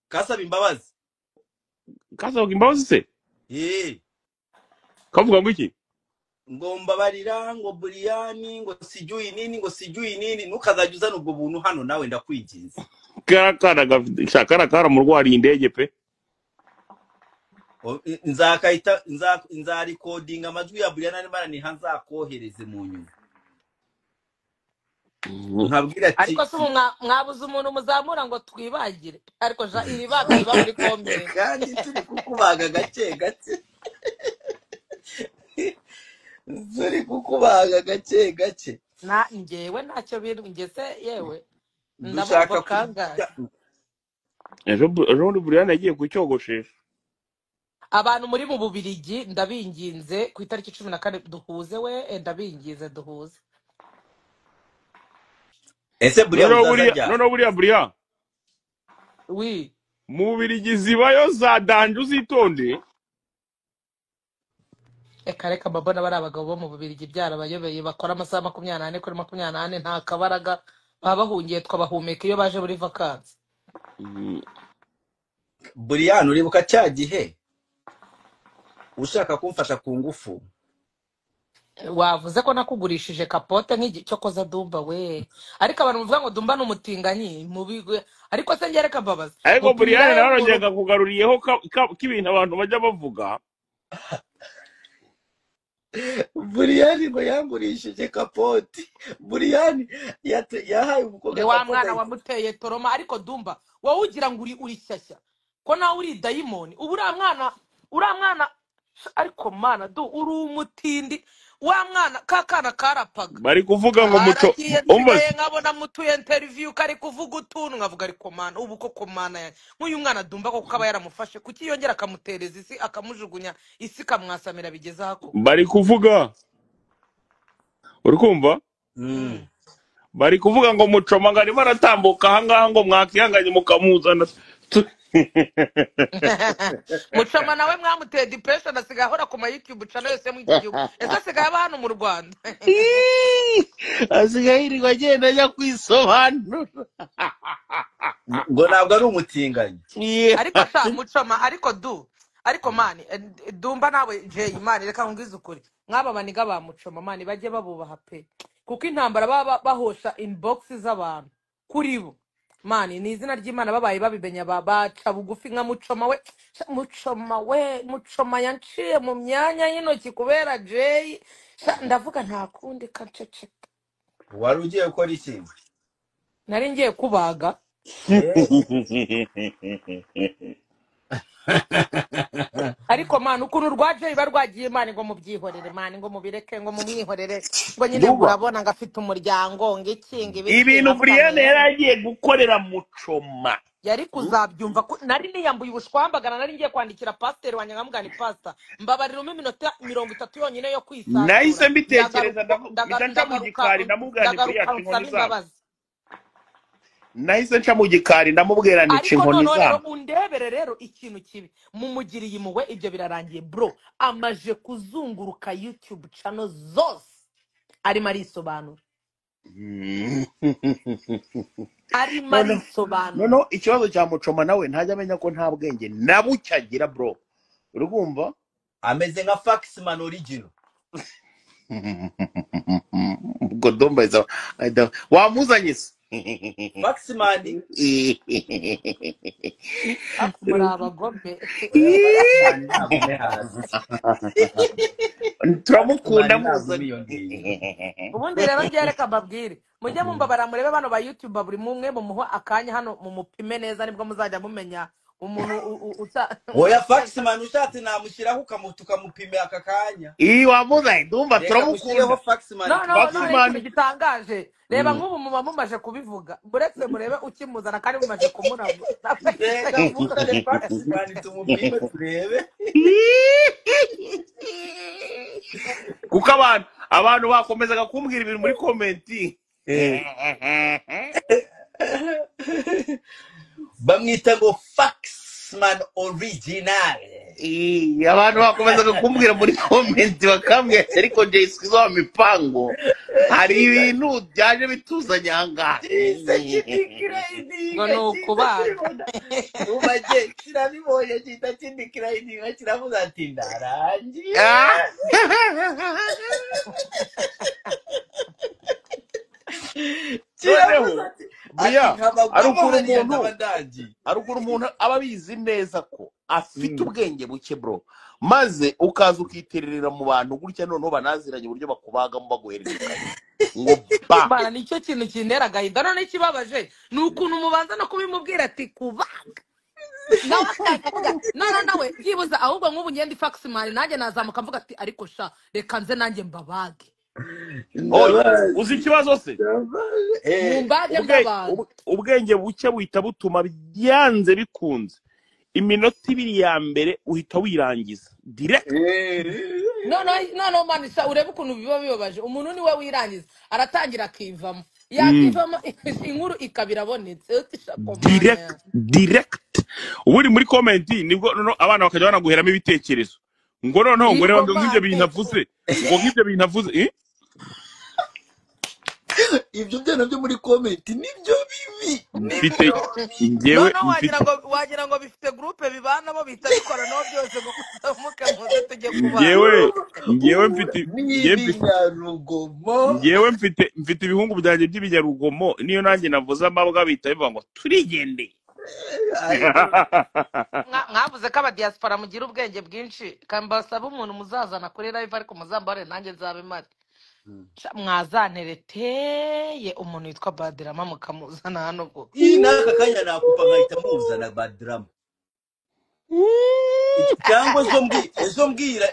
S1: Kasaba imbabazi.
S2: Kasabaga imbabazi se?
S1: Eh,
S2: Kavuga ngo iki?
S1: Ngo mbabarira, ngo Brian, ngo sijui nini, ngo sijui nini, ntukazajya uzana ubwo buntu hano nawe ndakwinginze.
S2: Kara kana gafite sha kara karamurwariye indege pe.
S1: Nzakahita nzarikodinga amajwi ya Brian arimo araniha, nzakohereze mu nyuma nkabwira ati
S3: Ariko se ubu mwabuze umuntu muzamura ngo twibagire? Ariko ja iri baga riba muri komere.
S1: Kandi turi kukubaga gake gake, turi kukubaga gake gake.
S3: Na njyewe ntacyo bintu ngese yewe ndabumva
S1: Dushaka
S3: kangahe.
S4: Ejo bundi Brian yagiye kucyogoshesha.
S3: Abantu muri mu Bubirigi ndabinginze, ku itariki 14 duhuze we, ndabinginze duhuze.
S1: Ese buriya
S2: Noneho
S1: muzaza
S2: buriya,
S1: ryari?
S2: noneho buriya buriya
S3: Wi
S2: mu Bubirigi zibayo za danje, uzitonde.
S3: Reka reka, mbabona bari abagabo bo mu Bubirigi byarabayobeye, bakora amasaha 24/24, nta kabaraga, baba bahungiye twabahumeka iyo baje muri vakansi.
S1: Buriya uribuka cya gihe ushaka kumfasha ku ngufu?
S3: Wavuze ko nakugurishije kapote nk'igi cyo koza Dumba we, ariko abantu bavuga ngo Dumba ni umutinganyi mubi, ariko se njye reka mbabaze,
S2: Ariko
S3: mupimira
S2: Brian
S3: he
S2: nawe
S3: umuntu?
S2: arongera akakugaruriyeho k'ibintu abantu bajya bavuga.
S1: Buriyani ngo yangurishije kapoti. Buriyani yahaye umukobwa
S3: Ni wa
S1: kapoti.
S3: mwana wamuteye toroma. Ariko Dumba, wowe ugira ngo uri shyashya ko nawe uri dayimoni? Ubu uriya mwana, uriya mwana, ariko mana du, uri umutindi wa mwana, ka kana karapaga
S2: Bari kuvuga ngo muco
S3: karagiye,
S2: umva
S3: nsigaye nkabona mutuye interview kari kuvuga utuntu, nkavuga ariko mana, ubu koko mana yanjye, nk'uyu mwana Dumba koko aba yaramufashe, kuki yongera akamutereza isi, akamujugunya isi ikamwasamira bigeze aho koko?
S2: Bari kuvuga, uri kumva? Bari kuvuga ngo Mucoma ngo arimo aratambuka ahangaha, ngo mwakihanganye mukamuzana.
S3: Mucoma nawe mwamuteye depression, asigaye ahora ku ma YouTube channel yose yo muri iki gihugu. Ese asigaye aba hano mu Rwanda?
S4: Asigaye yirirwa agenda ajya kwisobanura.
S1: Ngo ntabwo ari umutinganyi.
S3: Ariko sha Mucoma, ariko du, ariko mani, Dumba nawe Jay, mani reka nkubwize ukuri, mwaba baniga ba Mucoma mani bajye babubaha pe, kuko intambara baba bahosha inbox z'abantu kuri bo mani, ni izina ry'Imana babaye babimenya, baca bugufi nka Mucoma we. Sha, Mucoma we, Mucoma yanciye mu myanya y'intoki kubera Jay. Sha, ndavuga nta kundi kaceceka.
S1: Wari ugiye gukora iki?
S3: Nari ngiye kubaga. Ariko mani ukuntu rwa Jay ba rwagiye mani, ngo mubyihorere mani, ngo mubireke, ngo mumwihorere, ngo nyine ngo
S2: Duba
S3: urabona ngo afite umuryango, ngo iki ngo ibiki,
S4: Ibintu
S3: nkavuga
S4: Brian
S3: nti
S4: yari agiye gukorera Mucoma.
S3: Yari kuzabyumva ko nari niyambuye ubushwambagara, nari ngiye kwandikira pasiteri wanjye nkamubwira nti pasita, mbabarira umpe iminota 30 yonyine yo kwisanzura,
S2: Nahise mbitekereza,
S3: ndagaruka
S2: mpita nca mu
S3: ndagaruka
S2: gikari ndamubwira nti
S3: ndagaruka
S2: Brian inkoni
S3: nsaba
S2: zabo.
S3: imbabazi.
S4: Nahise nca mu gikari ndamubwira nti ca
S3: Ariko
S4: inkoni
S3: noneho rero
S4: zabo.
S3: undebere rero ikintu kibi, mumugiriye impuhwe, ibyo birarangiye bro, amaje kuzunguruka YouTube channel zose arimo arisobanura, arimo
S4: Noneho
S3: arisobanura.
S4: noneho ikibazo cya Mucoma, nawe ntajya amenya ko nta bwenge na buke agira bro, uri kumva?
S1: Ameze nka Faxman original.
S4: Ubwo Dumba wamuzanye se?
S1: Faxman.
S3: Muri abagome.
S1: Oya, Faxman nagume hasi.
S4: Turamukunda,
S1: Faxman nagume
S4: muzanye.
S1: iyo ngiyo.
S3: Ubundi rero byereka mbabwire, mujye mumbabara murebe bano ba YouTube, buri mumwe mumuhe akanya hano mumupime neza, nibwo muzajya mumenya umuntu
S1: Oya, Faxman ushatse namushyiraho tukamupima aka kanya.
S4: Iyi wamuzanye Dumba,
S1: Reka
S4: turamukunda.
S1: mushyireho Faxman
S3: No no no,
S1: tumupime.
S4: Faxman.
S3: ikintu gitangaje, reba nk'ubu muba mumaje kubivuga, muretse murebe ukimuzana kandi mumaje kumurabura.
S1: Reka muzane Faxman tumupime turebe.
S4: Kuko abantu bakomezaga kumbwira ibintu muri komenti.
S1: Bamwita ngo Faxman original.
S4: Abantu bakomezaga kumbwira muri komenti bakambwira ati, ariko Jay Squeezer wa mipango hari ibintu byaje bituzanye ahangaha.
S1: Cyiza kidikirayidinga,
S3: Ngo ni
S1: cyiza
S3: ukubaga.
S1: kibona ubage kirabibonye cyita kidikirayidinga, kiravuga ati ndarangiye. Kiravuze
S4: Noneho
S1: ati
S4: Buriya
S1: nkabagwamo
S4: ari ukuntu
S1: hariya
S4: umuntu
S1: ndaba ndangiye.
S4: ari ukuntu umuntu aba abizi neza ko afite ubwenge buke bro, maze ukaza ukitererera mu bantu gutya, noneho banaziranye uburyo bakubagamo baguhererekanya ngo ba.
S3: Bana nicyo kintu kintera agahinda. None ikibabaje ni ukuntu mubanza no kubimubwira ati kubaga, nawe akavuga none nawe byibuze ahubwo nk'ubu ngenda ifaximani nanjye nazamuka mvuga ati ariko sha reka nze nanjye mbabage.
S4: Oya,
S1: Ndabazi,
S2: Uzi ikibazo se?
S1: ndabazi.
S3: Mumbage mbabaga.
S2: Ubwenge buke buhita butuma byanze bikunze iminota 2 ya mbere uhita wirangiza direct.
S3: Noneho mani sha urebe ukuntu biba bibabaje. Umuntu niwe wirangiza aratangira akivamo, yakivamo inkuru ikaba irabonetse. Uti sha komana
S2: Direct ubundi muri comment nibwo noneho abana bakajya banaguheramo ibitekerezo ngo noneho ngo reba ngo nk'ibyo bintu avuze, ngo nk'ibyo bintu avuze, eh?
S1: Ibyo byana byo muri comment nibyo bibi,
S2: Mfite
S1: nibyo bibi.
S2: njyewe
S3: noneho
S2: mfite
S3: wagira ngo bifite groupe bibanamo bihita bikora naho byose ngo muzamuke muze tujye kubana.
S2: njyewe njyewe
S1: Uhura
S2: mfite njyewe mfite
S1: n'ibinyarugomo.
S2: njyewe mfite ibihungu byanjye by'ibinyarugomo, niyo nanjye navuze amabwa bihita bivuga ngo turigendeye.
S1: Ariko
S3: Mwavuze ko abadiaspora mugira ubwenge bwinshi, kambasaba umuntu muzazana kuri live ariko muzambare nanjye nzabe mpari. Mwazantereteye umuntu witwa Badrama mukamuzana hano koko.
S1: Iyi n'aka kanya nakupa nkahita muzana Badrama, cyangwa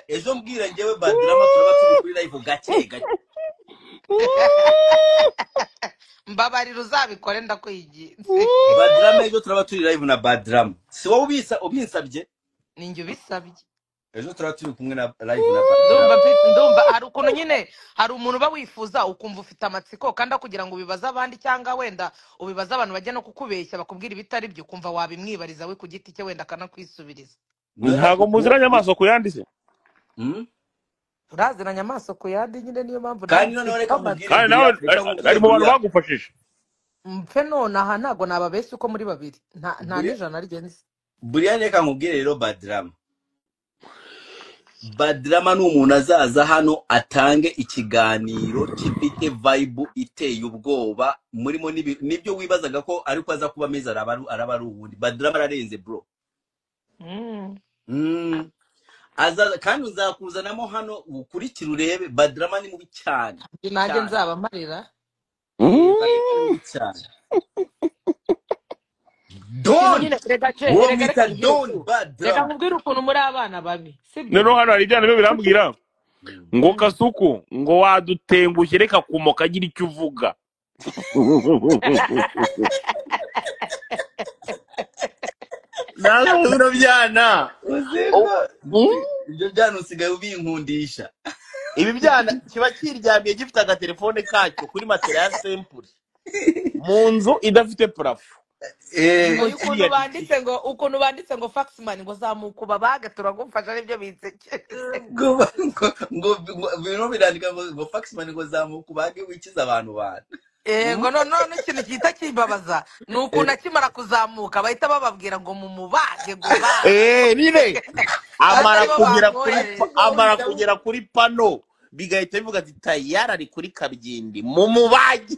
S1: ejo mbwira njyewe Badrama turaba turi kuri live gake gake.
S3: Mbabarira uzabikore ndakwiginze.
S1: Badrama ejo turaba turi live na Badrama, si wowe ubinsabye?
S3: Ninjye ubisabye.
S1: Ejo turaba turi kumwe na live na Badrama.
S3: Ndumva hari ukuntu nyine hari umuntu uba wifuza ukumva ufite amatsiko kandi aho kugira ngo ubibaze abandi cyangwa wenda ubibaze abantu bajya no kukubeshya bakubwira ibitari byo, ukumva wabimwibariza we ku giti cye wenda akanakwisubiriza.
S2: Ntabwo muziranye amaso ku yandi se?
S3: Turaziranye amaso ku yandi nyine, niyo mpamvu
S1: Kandi
S3: nawe
S1: noneho
S3: mfite
S1: reka
S3: amatsiko.
S1: nkubwire
S2: Kandi nawe
S1: Buriya, reka nkubwire
S2: ari mu bantu
S1: Buriya.
S2: bagufashije.
S3: Mpfe nonaha ntabwo nababeshya uko muri babiri nta
S1: Buriya
S3: n'ijana ryenze.
S1: Buriya reka nkubwire rero Badrama. Badrama ni umuntu azaza hano atange ikiganiro gifite vibe iteye ubwoba murimo nibyo wibazaga ko ariko aza kuba ameze araba ari uwundi. Badrama ararenze bro. Azaza kandi uzakuzanamo hano ukurikire urebe. Badrama ni mubi cyane
S3: Nanjye
S1: cyane.
S3: nzaba mparira.
S1: Badrama ni mubi cyane.
S3: Ikintu
S1: Don
S3: nyine reka ce
S1: uwo
S3: reka
S1: mwita
S3: reka nkubwire
S1: Don
S3: tu reka
S1: Badrama.
S3: nkubwire ukuntu muri abana babi, sibyo?
S2: Noneho hano hari ibyana byo birambwira ngo Kasuku ngo wadutengushye reka kumoka agira icyo uvuga.
S4: Nawe bino byana
S1: Uziko ibyo byana usigaye ubinkundisha.
S4: Ibi byana kiba kiryamiye gifite agatelefone kacyo kuri matera ya sempure
S2: mu nzu idafite parafo.
S3: Ngo
S2: Ngo
S3: ukuntu
S2: kiriya
S3: banditse ngo ukuntu banditse ngo faxman ngo zamuka ubabage turagufasha nibyo binsekeje.
S1: Ngo ngo ngo birimo birandika ngo faxman ngo zamuka ubage wikiza abantu bantu.
S3: Ngo none ikintu gihita kimbabaza ni ukuntu akimara kuzamuka bahita bababwira ngo mumubage ngo bage.
S4: Nyine amara
S3: Atari bo
S4: kugera kuri
S3: bamwohereje.
S4: amara kugera kuri pano bigahita bivuga ati tayari ari kuri kabyindi mumubage.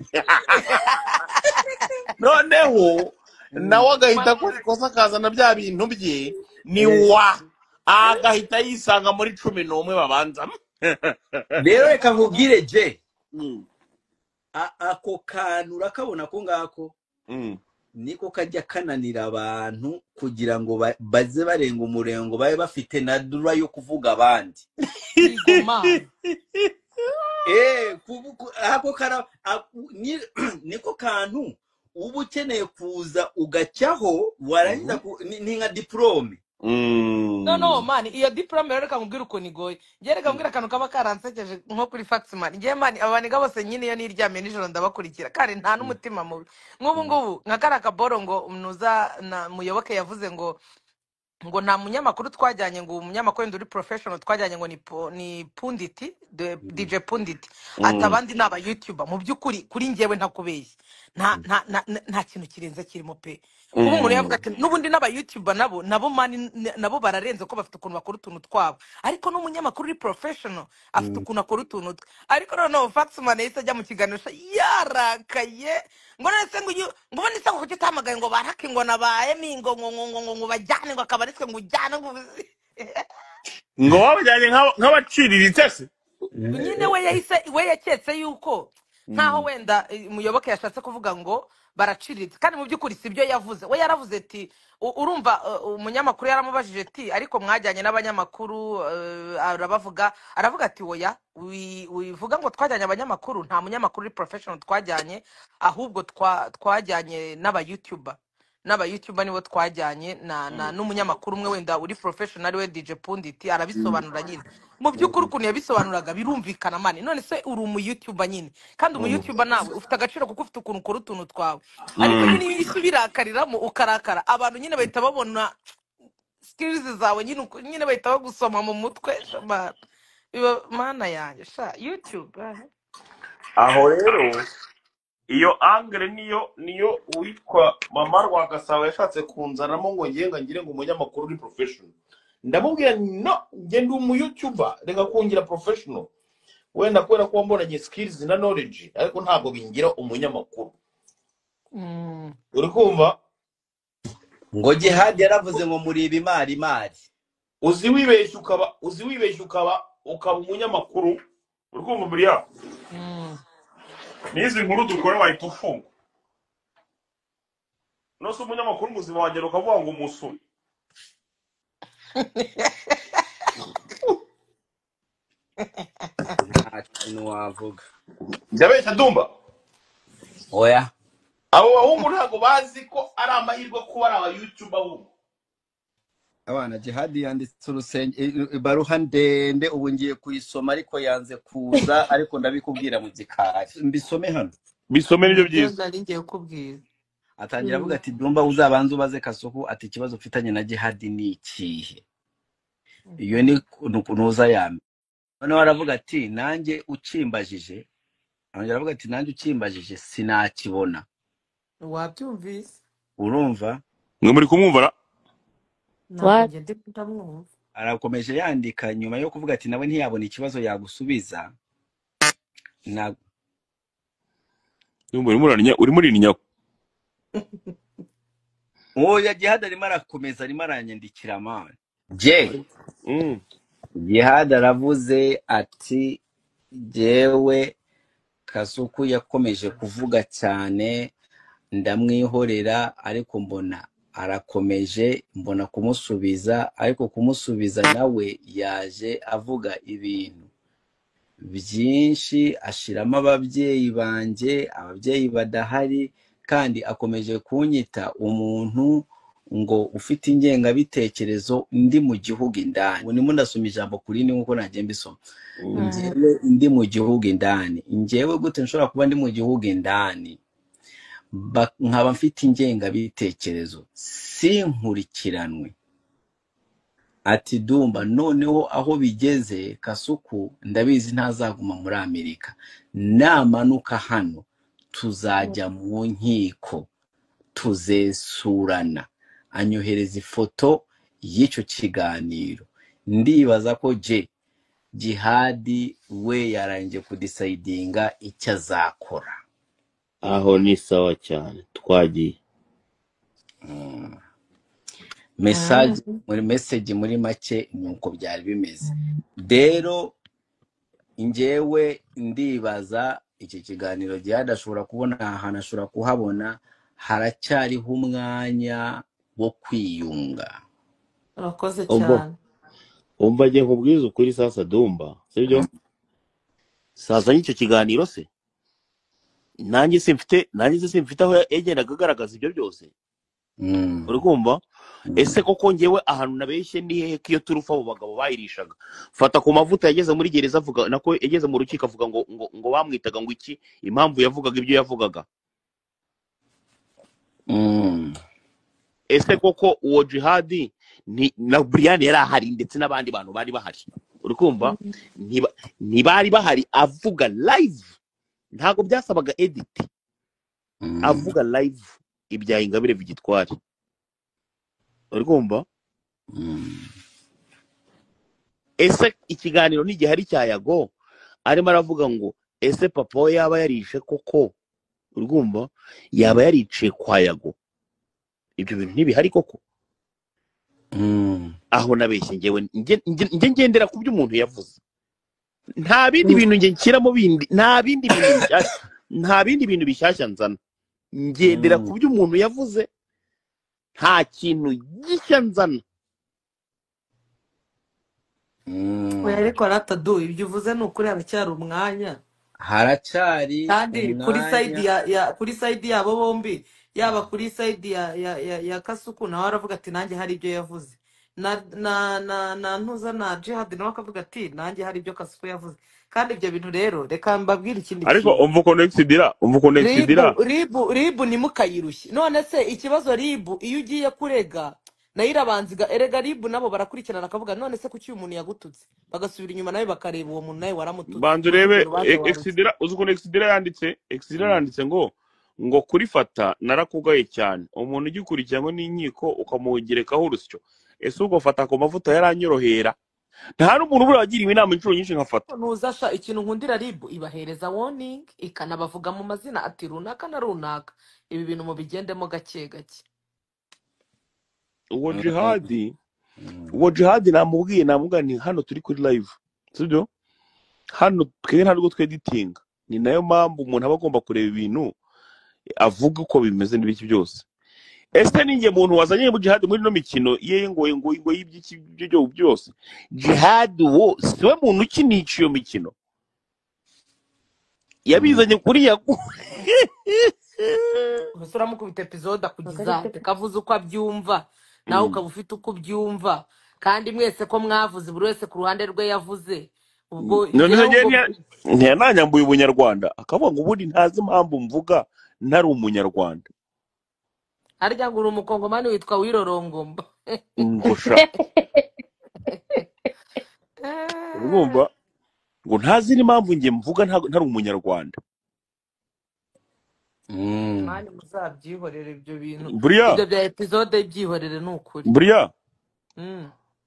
S4: Noneho nawe agahita akora ikosa akazana bya bintu bye ni wa agahita yisanga muri 11 babanzamo.
S1: Rero reka nkubwire je, ako kantu urakabona ko ngako niko kajya kananira abantu kugira ngo baze barenga umurengo babe bafite na dura yo kuvuga abandi.
S3: Igomana.
S1: Ako kara niko kantu uba ukeneye kuza ugacyaho warangiza ni nka diplome.
S3: No man, iyo diplome rero reka nkubwire ukuntu igoye. Njye reka nkubwire akantu kaba karansekeje nko kuri faxman. Njye man abaniga bose nyine iyo niryamiye nijoro ndabakurikira kandi nta n'umutima mubi. Nk'ubu ngubu nka kariya kaboro ngo nuza na Muyoboke yavuze ngo nta munyamakuru twajyanye, ngo umunyamakuru wenda uri professional twajyanye ngo ni Punditi DJ Punditi, ati abandi ni aba YouTuber. Mu by'ukuri kuri njyewe ntakubeshye nta kintu kirenze kirimo pe. Kuba umuntu yavuga ati n'ubundi n'abayutuba nabo mani nabo bararenze ko bafite ukuntu bakora utuntu twabo, ariko n'umunyamakuru uri professional afite ukuntu akora utuntu twe. Ariko noneho Faxman yahise ajya mu kiganiro yarakaye ngo none se ngo ngo ubundi se ngo kuki utahamagaye ngo barake ngo nabaye mingo ngo ngo ngo ngo ngo bajyane ngo akabaritswe ngo ujyane ngo
S2: Ngo babajyanye nk'abaciriritse se.
S3: Nyine we yahise we yaketse yuko nkaho wenda Muyoboke yashatse kuvuga ngo baraciriritse, kandi mu by'ukuri si byo yavuze. We yaravuze ati urumva umunyamakuru yaramubajije ati ariko mwajyanye n'abanyamakuru, arabavuga aravuga ati oya wivuga ngo twajyanye abanyamakuru, nta munyamakuru uri professional twajyanye, ahubwo twajyanye n'abayutuba, n'abayutuba nibo twajyanye na n'umunyamakuru umwe wenda uri professional we DJ Pundit. Arabisobanura nyine mu by'ukuri ukuntu yabisobanuraga birumvikana mani. None se uri umuyutuba nyine, kandi umuyutuba nawe ufite agaciro kuko ufite ukuntu ukora utuntu twawe, ariko nyine iyo uhise ubirakariramo ukarakara abantu nyine bahita babona skills zawe nyine nyine bahita bagusoma mu mutwe sha biba mana yanjye sha YouTube.
S2: Aho rero iyo angle niyo uwitwa Mama Rwagasabo yashatse kunzanamo ngo ngiye ngo ngire ngo umunyamakuru uri professional. Ndamubwira no nge ndi umu YouTuber, reka kungira professional. Wenda kubera ko wambonanye skills na knowledge, ariko ntabwo bingira umunyamakuru. Uri kumva?
S1: Ngo Jihad yaravuze ngo muri imari imari.
S2: Uzi wibeshya ukaba uzi wibeshya ukaba umunyamakuru. Uri kumva buriya? N'izi nkuru dukora wahita ufungwa. Nose umunyamakuru muzima wagera ukavuga ngo umusure.
S1: Nta kintu wavuga.
S2: Ndabeshya Dumba.
S1: Oya.
S2: Abo bahungu ntabwo bazi ko ari amahirwe kuba ari aba YouTuber ahubwo.
S1: Abana Jihad yanditse urusenge ibaruha ndende, ubu ngiye kuyisoma ariko yanze kuza, ariko ndabikubwira mu gikari. Mbisome hano.
S2: Bisome nibyo
S3: Nibyo
S2: byiza.
S3: nari ngiye kukubwira.
S1: Atangira avuga ati Dumba uzabanza ubaze Kasuku ati ikibazo ufitanye na Jihad ni ikihe. Iyo ni nuza ya mbere. Noneho aravuga ati nanjye ukimbajije, arongera aravuga ati nanjye ukimbajije sinakibona.
S3: Wabyumvise?
S1: Urumva?
S2: Mwe muri kumwumva ra?
S3: Ntabwo
S6: What?
S3: njye ndi ndamwumva.
S1: Arakomeje yandika nyuma yo kuvuga ati nawe ntiyabona ikibazo yagusubiza. Na
S2: Dumba urimo urarinya, urimo uririnyaho.
S1: Oya Jihad arimo arakomeza arimo aranyandikira man. Je Jihad aravuze ati jewe Kasuku yakomeje kuvuga cyane ndamwihorera, ariko mbona arakomeje, mbona kumusubiza, ariko kumusubiza nawe yaje avuga ibintu byinshi, ashiramo ababyeyi banjye, ababyeyi badahari, kandi akomeje kunyita umuntu ngo ufite ingengabitekerezo ndi mu gihugu indani. Ubu ndimo ndasoma ijambo kuri ni nkuko nagiye mbisoma. Njyewe ndi mu gihugu indani, njyewe gute nshobora kuba ndi mu gihugu indani nkaba mfite ingengabitekerezo sinkurikiranwe? Ati Dumba noneho aho bigeze Kasuku ndabizi ntazaguma muri Amerika, namanuka hano tuzajya mu nkiko tuzesurana. Anyohereza ifoto y'icyo kiganiro. Ndibaza ko je Jihadi we yarangije kudisayidinga icyo azakora.
S4: Aho ni sawa cyane twagiye.
S1: Message muri message muri make nuko byari bimeze. Rero njyewe ndibaza iki kiganiro Jihad ashobora kubona ahantu ashobora kuhabona, haracyariho umwanya wo kwiyunga.
S3: Urakoze
S4: Ubwo
S3: cyane.
S4: umva ngiye nkubwize ukuri sasa Dumba, sibyo? Sasa n'icyo kiganiro se nanjye simfite aho yagendaga agaragaza ibyo byose. Uri kumva? Ese koko ngewe ahantu nabeshye ni hehe ko iyo turufa abo bagabo bayirishaga? Fata ku mavuta yageze muri gereza avuga nako yageze mu rukiko avuga ngo ngo, ngo bamwitaga ngo iki, impamvu yavugaga ibyo yavugaga. Ese koko uwo Jihadi ni na Brian yari ahari ndetse n'abandi bantu bari bahari. Uri kumva? Ntibari bahari avuga live. Ntabwo byasabaga edit. Avuga live ibya Ingabire Victoire, uri kumva? Ese ikiganiro ntigihari cya Yago arimo aravuga ngo ese papa we yaba yarishe koko, uri kumva? Yaba yariciye kwa Yago, ibyo bintu ntibihari koko? Aho nabeshye njyewe, njye ngendera ku byo umuntu yavuze, nta bindi bintu njye nshyiramo bindi, nta bindi bintu bishyashya, nta bindi bintu bishyashya nzana, ngendera ku byo umuntu yavuze, nta kintu gishya nzana.
S3: Oya, ariko ratadu ibyo uvuze ni ukuri, haracyari umwanya,
S1: haracyari
S3: kandi kuri sayidi
S1: umwanya.
S3: ya kuri sayidi yabo bombi, yaba kuri sayidi ya Kasuku nawe aravuga ati nanjye hari ibyo yavuze, na na na na ntuza na Jihad nawe akavuga ati nanjye hari ibyo Kasuku yavuze. Kandi ibyo bintu rero reka mbabwire ikindi
S2: Ariko
S3: kintu.
S2: umva ukuntu exidira, umva ukuntu exidira.
S3: Ribu ribu ribu ntimukayirushye. None se ikibazo ribu iyo ugiye kurega nayo irabanza erega ribu nabo barakurikirana akavuga none se kuki uyu muntu yagututse, bagasubira inyuma nawe bakareba uwo muntu nawe waramututse,
S2: Banza
S3: uzi
S2: urebe
S3: urwo rubanza warutse.
S2: Exidira, uzi ukuntu exidira yanditse? Exidira yanditse ngo kurifata narakugaye cyane, umuntu ugikurikiranywe n'inkiko ukamugerekaho urusyo, ese ubwo fata ku mavuta yaranyorohera? Nta n'umuntu ubura wagiriwe inama inshuro nyinshi nkafata.
S3: Ntuzasha ikintu nkundira ribu ibahereza warning ikanabavuga mu mazina ati runaka na runaka, ibi bintu mubigendemo gake gake.
S2: Uwo Jihadi, uwo Jihadi namubwiye, namubwiye nti hano turi kuri live, sibyo? Hano twebwe ntabwo tweditinga, ni nayo mpamvu umuntu aba agomba kureba ibintu avuga uko bimeze n'ibiki byose. Ese ninjye muntu wazanye mu Jihadi muri ino mikino ye ngo ngo ngo y'ibyiki byo byose? Jihadi wo siwe muntu ukinica iyo mikino, yabizanye kuri Yago.
S3: Ubuse uramukubita episode akugiza kavuze uko abyumva, nawe ukaba ufite uko ubyumva, kandi mwese ko mwavuze buri wese ku ruhande rwe yavuze. Ubwo
S2: None se
S3: njyewe
S2: njye
S3: ubwo
S2: ntiyananyambuye ubunyarwanda akavuga ngo ubundi ntazi impamvu mvuga ntari umunyarwanda.
S3: Harya ngo uri umukongomani witwa Wirorongomba.
S2: Ngo sha, urumva ngo ntazi n'impamvu njye mvuga ntari umunyarwanda.
S3: Mani muzabyihorere ibyo bintu,
S2: Buriya
S3: ibyo bya episode byihorere ni ukuri.
S2: Buriya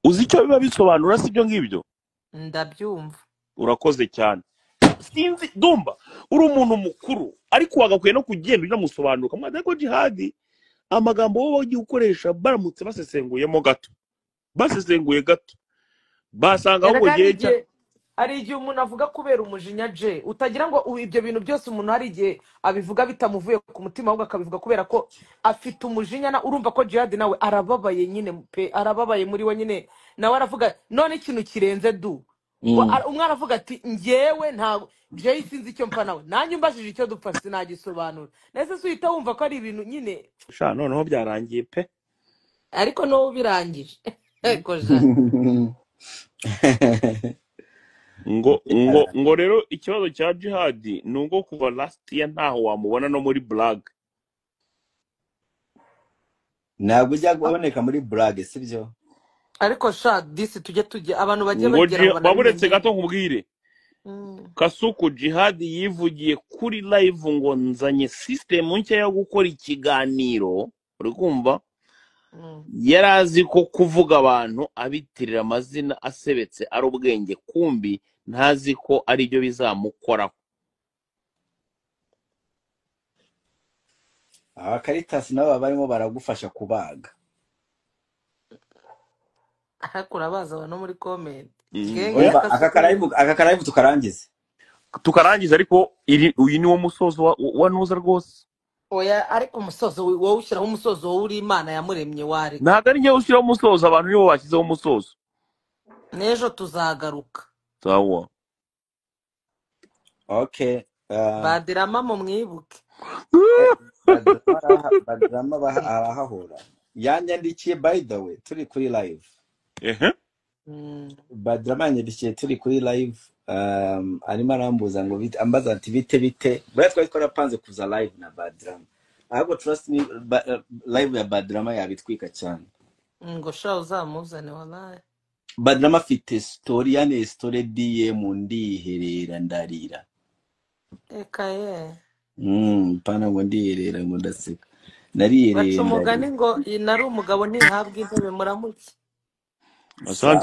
S2: uzi icyo biba bisobanura, si ibyo ngibyo?
S3: Ndabyumva.
S2: Urakoze cyane. Sinzi Dumba, uri umuntu mukuru ariko wagakwiye no kugenda unamusobanura ukamubwira ko Jihadi amagambo wowe wagiye ukoresha baramutse basesenguyemo gato, basesenguye gato basanga ahubwo
S3: Erega hari
S2: ngewe cya
S3: igihe, hari igihe umuntu avuga kubera umujinya je utagira ngo ibyo bintu byose umuntu hari igihe abivuga bitamuvuye ku mutima, ahubwo akabivuga kubera ko afite umujinya. Na urumva ko Jihad nawe arababaye nyine pe, arababaye muri we nyine, nawe aravuga none ikintu kirenze du. Umwe aravuga ati njyewe ntabwo Jay sinzi icyo mpfa nawe, nanjye umbajije icyo dupfa sinagisobanura. Nese se uhita wumva ko ari ibintu nyine.
S4: Sha noneho byarangiye pe.
S3: Ariko n'ubu birangije. Ego ja.
S2: Ngo ngo ngo rero ikibazo cya Jihadi ni uko kuva last year ntaho wamubona no muri blague.
S1: Ntabwo ujya kuboneka muri burage, sibyo?
S3: Ariko sha disi tujye tujye abantu bajye
S2: Ngo
S3: bagera aho
S2: baburetse
S3: banabimenye.
S2: gato nkubwire. Kasuku Jihadi yivugiye kuri live ngo nzanye system nshya yo gukora ikiganiro, uri kumva? Yari azi ko kuvuga abantu abitirira amazina asebetse ari ubwenge, kumbi ntazi ko aribyo bizamukoraho.
S1: Abakaritasi nabo baba barimo baragufasha kubaga.
S3: Ariko urabaza abantu muri comment. Genge
S1: Umva
S3: ya
S1: aka
S3: Kasuku.
S1: karayibu, aka karayibu tukarangize.
S2: Tukarangiza ariko uyu ni wo musozo wa nuza rwose.
S3: Oya ariko umusozo wowe ushyiraho umusozo wowe uri Imana yamuremye wareka.
S2: Ntabwo ari njyewe ushyiraho umusozo, abantu nibo bashyizeho umusozo.
S3: N'ejo tuzagaruka.
S2: Sawa.
S1: Okay.
S3: Badirama mumwibuke.
S1: Badrama arahahura. Yanyandikiye by the way turi kuri live.
S2: Ehe.
S1: Badrama yanyandikiye turi kuri live, arimo arambuza ngo ambaza ati bite bite. Buriya twari twarapanze kuza live na Badrama. Ahubwo trust me, live ya Badrama yabitwika cyane.
S3: Ngo sha uzamuzane wallahi.
S1: Badrama afite story, yani story DM ndiherera ndarira.
S3: Eka ye.
S1: Pana ngo ndiherera ngo ndaseka. Nariye
S7: Baca
S1: rero
S7: umugani
S1: ndariye.
S7: ngo nari umugabo ntihabwa intebe, muramutse.
S2: Asante.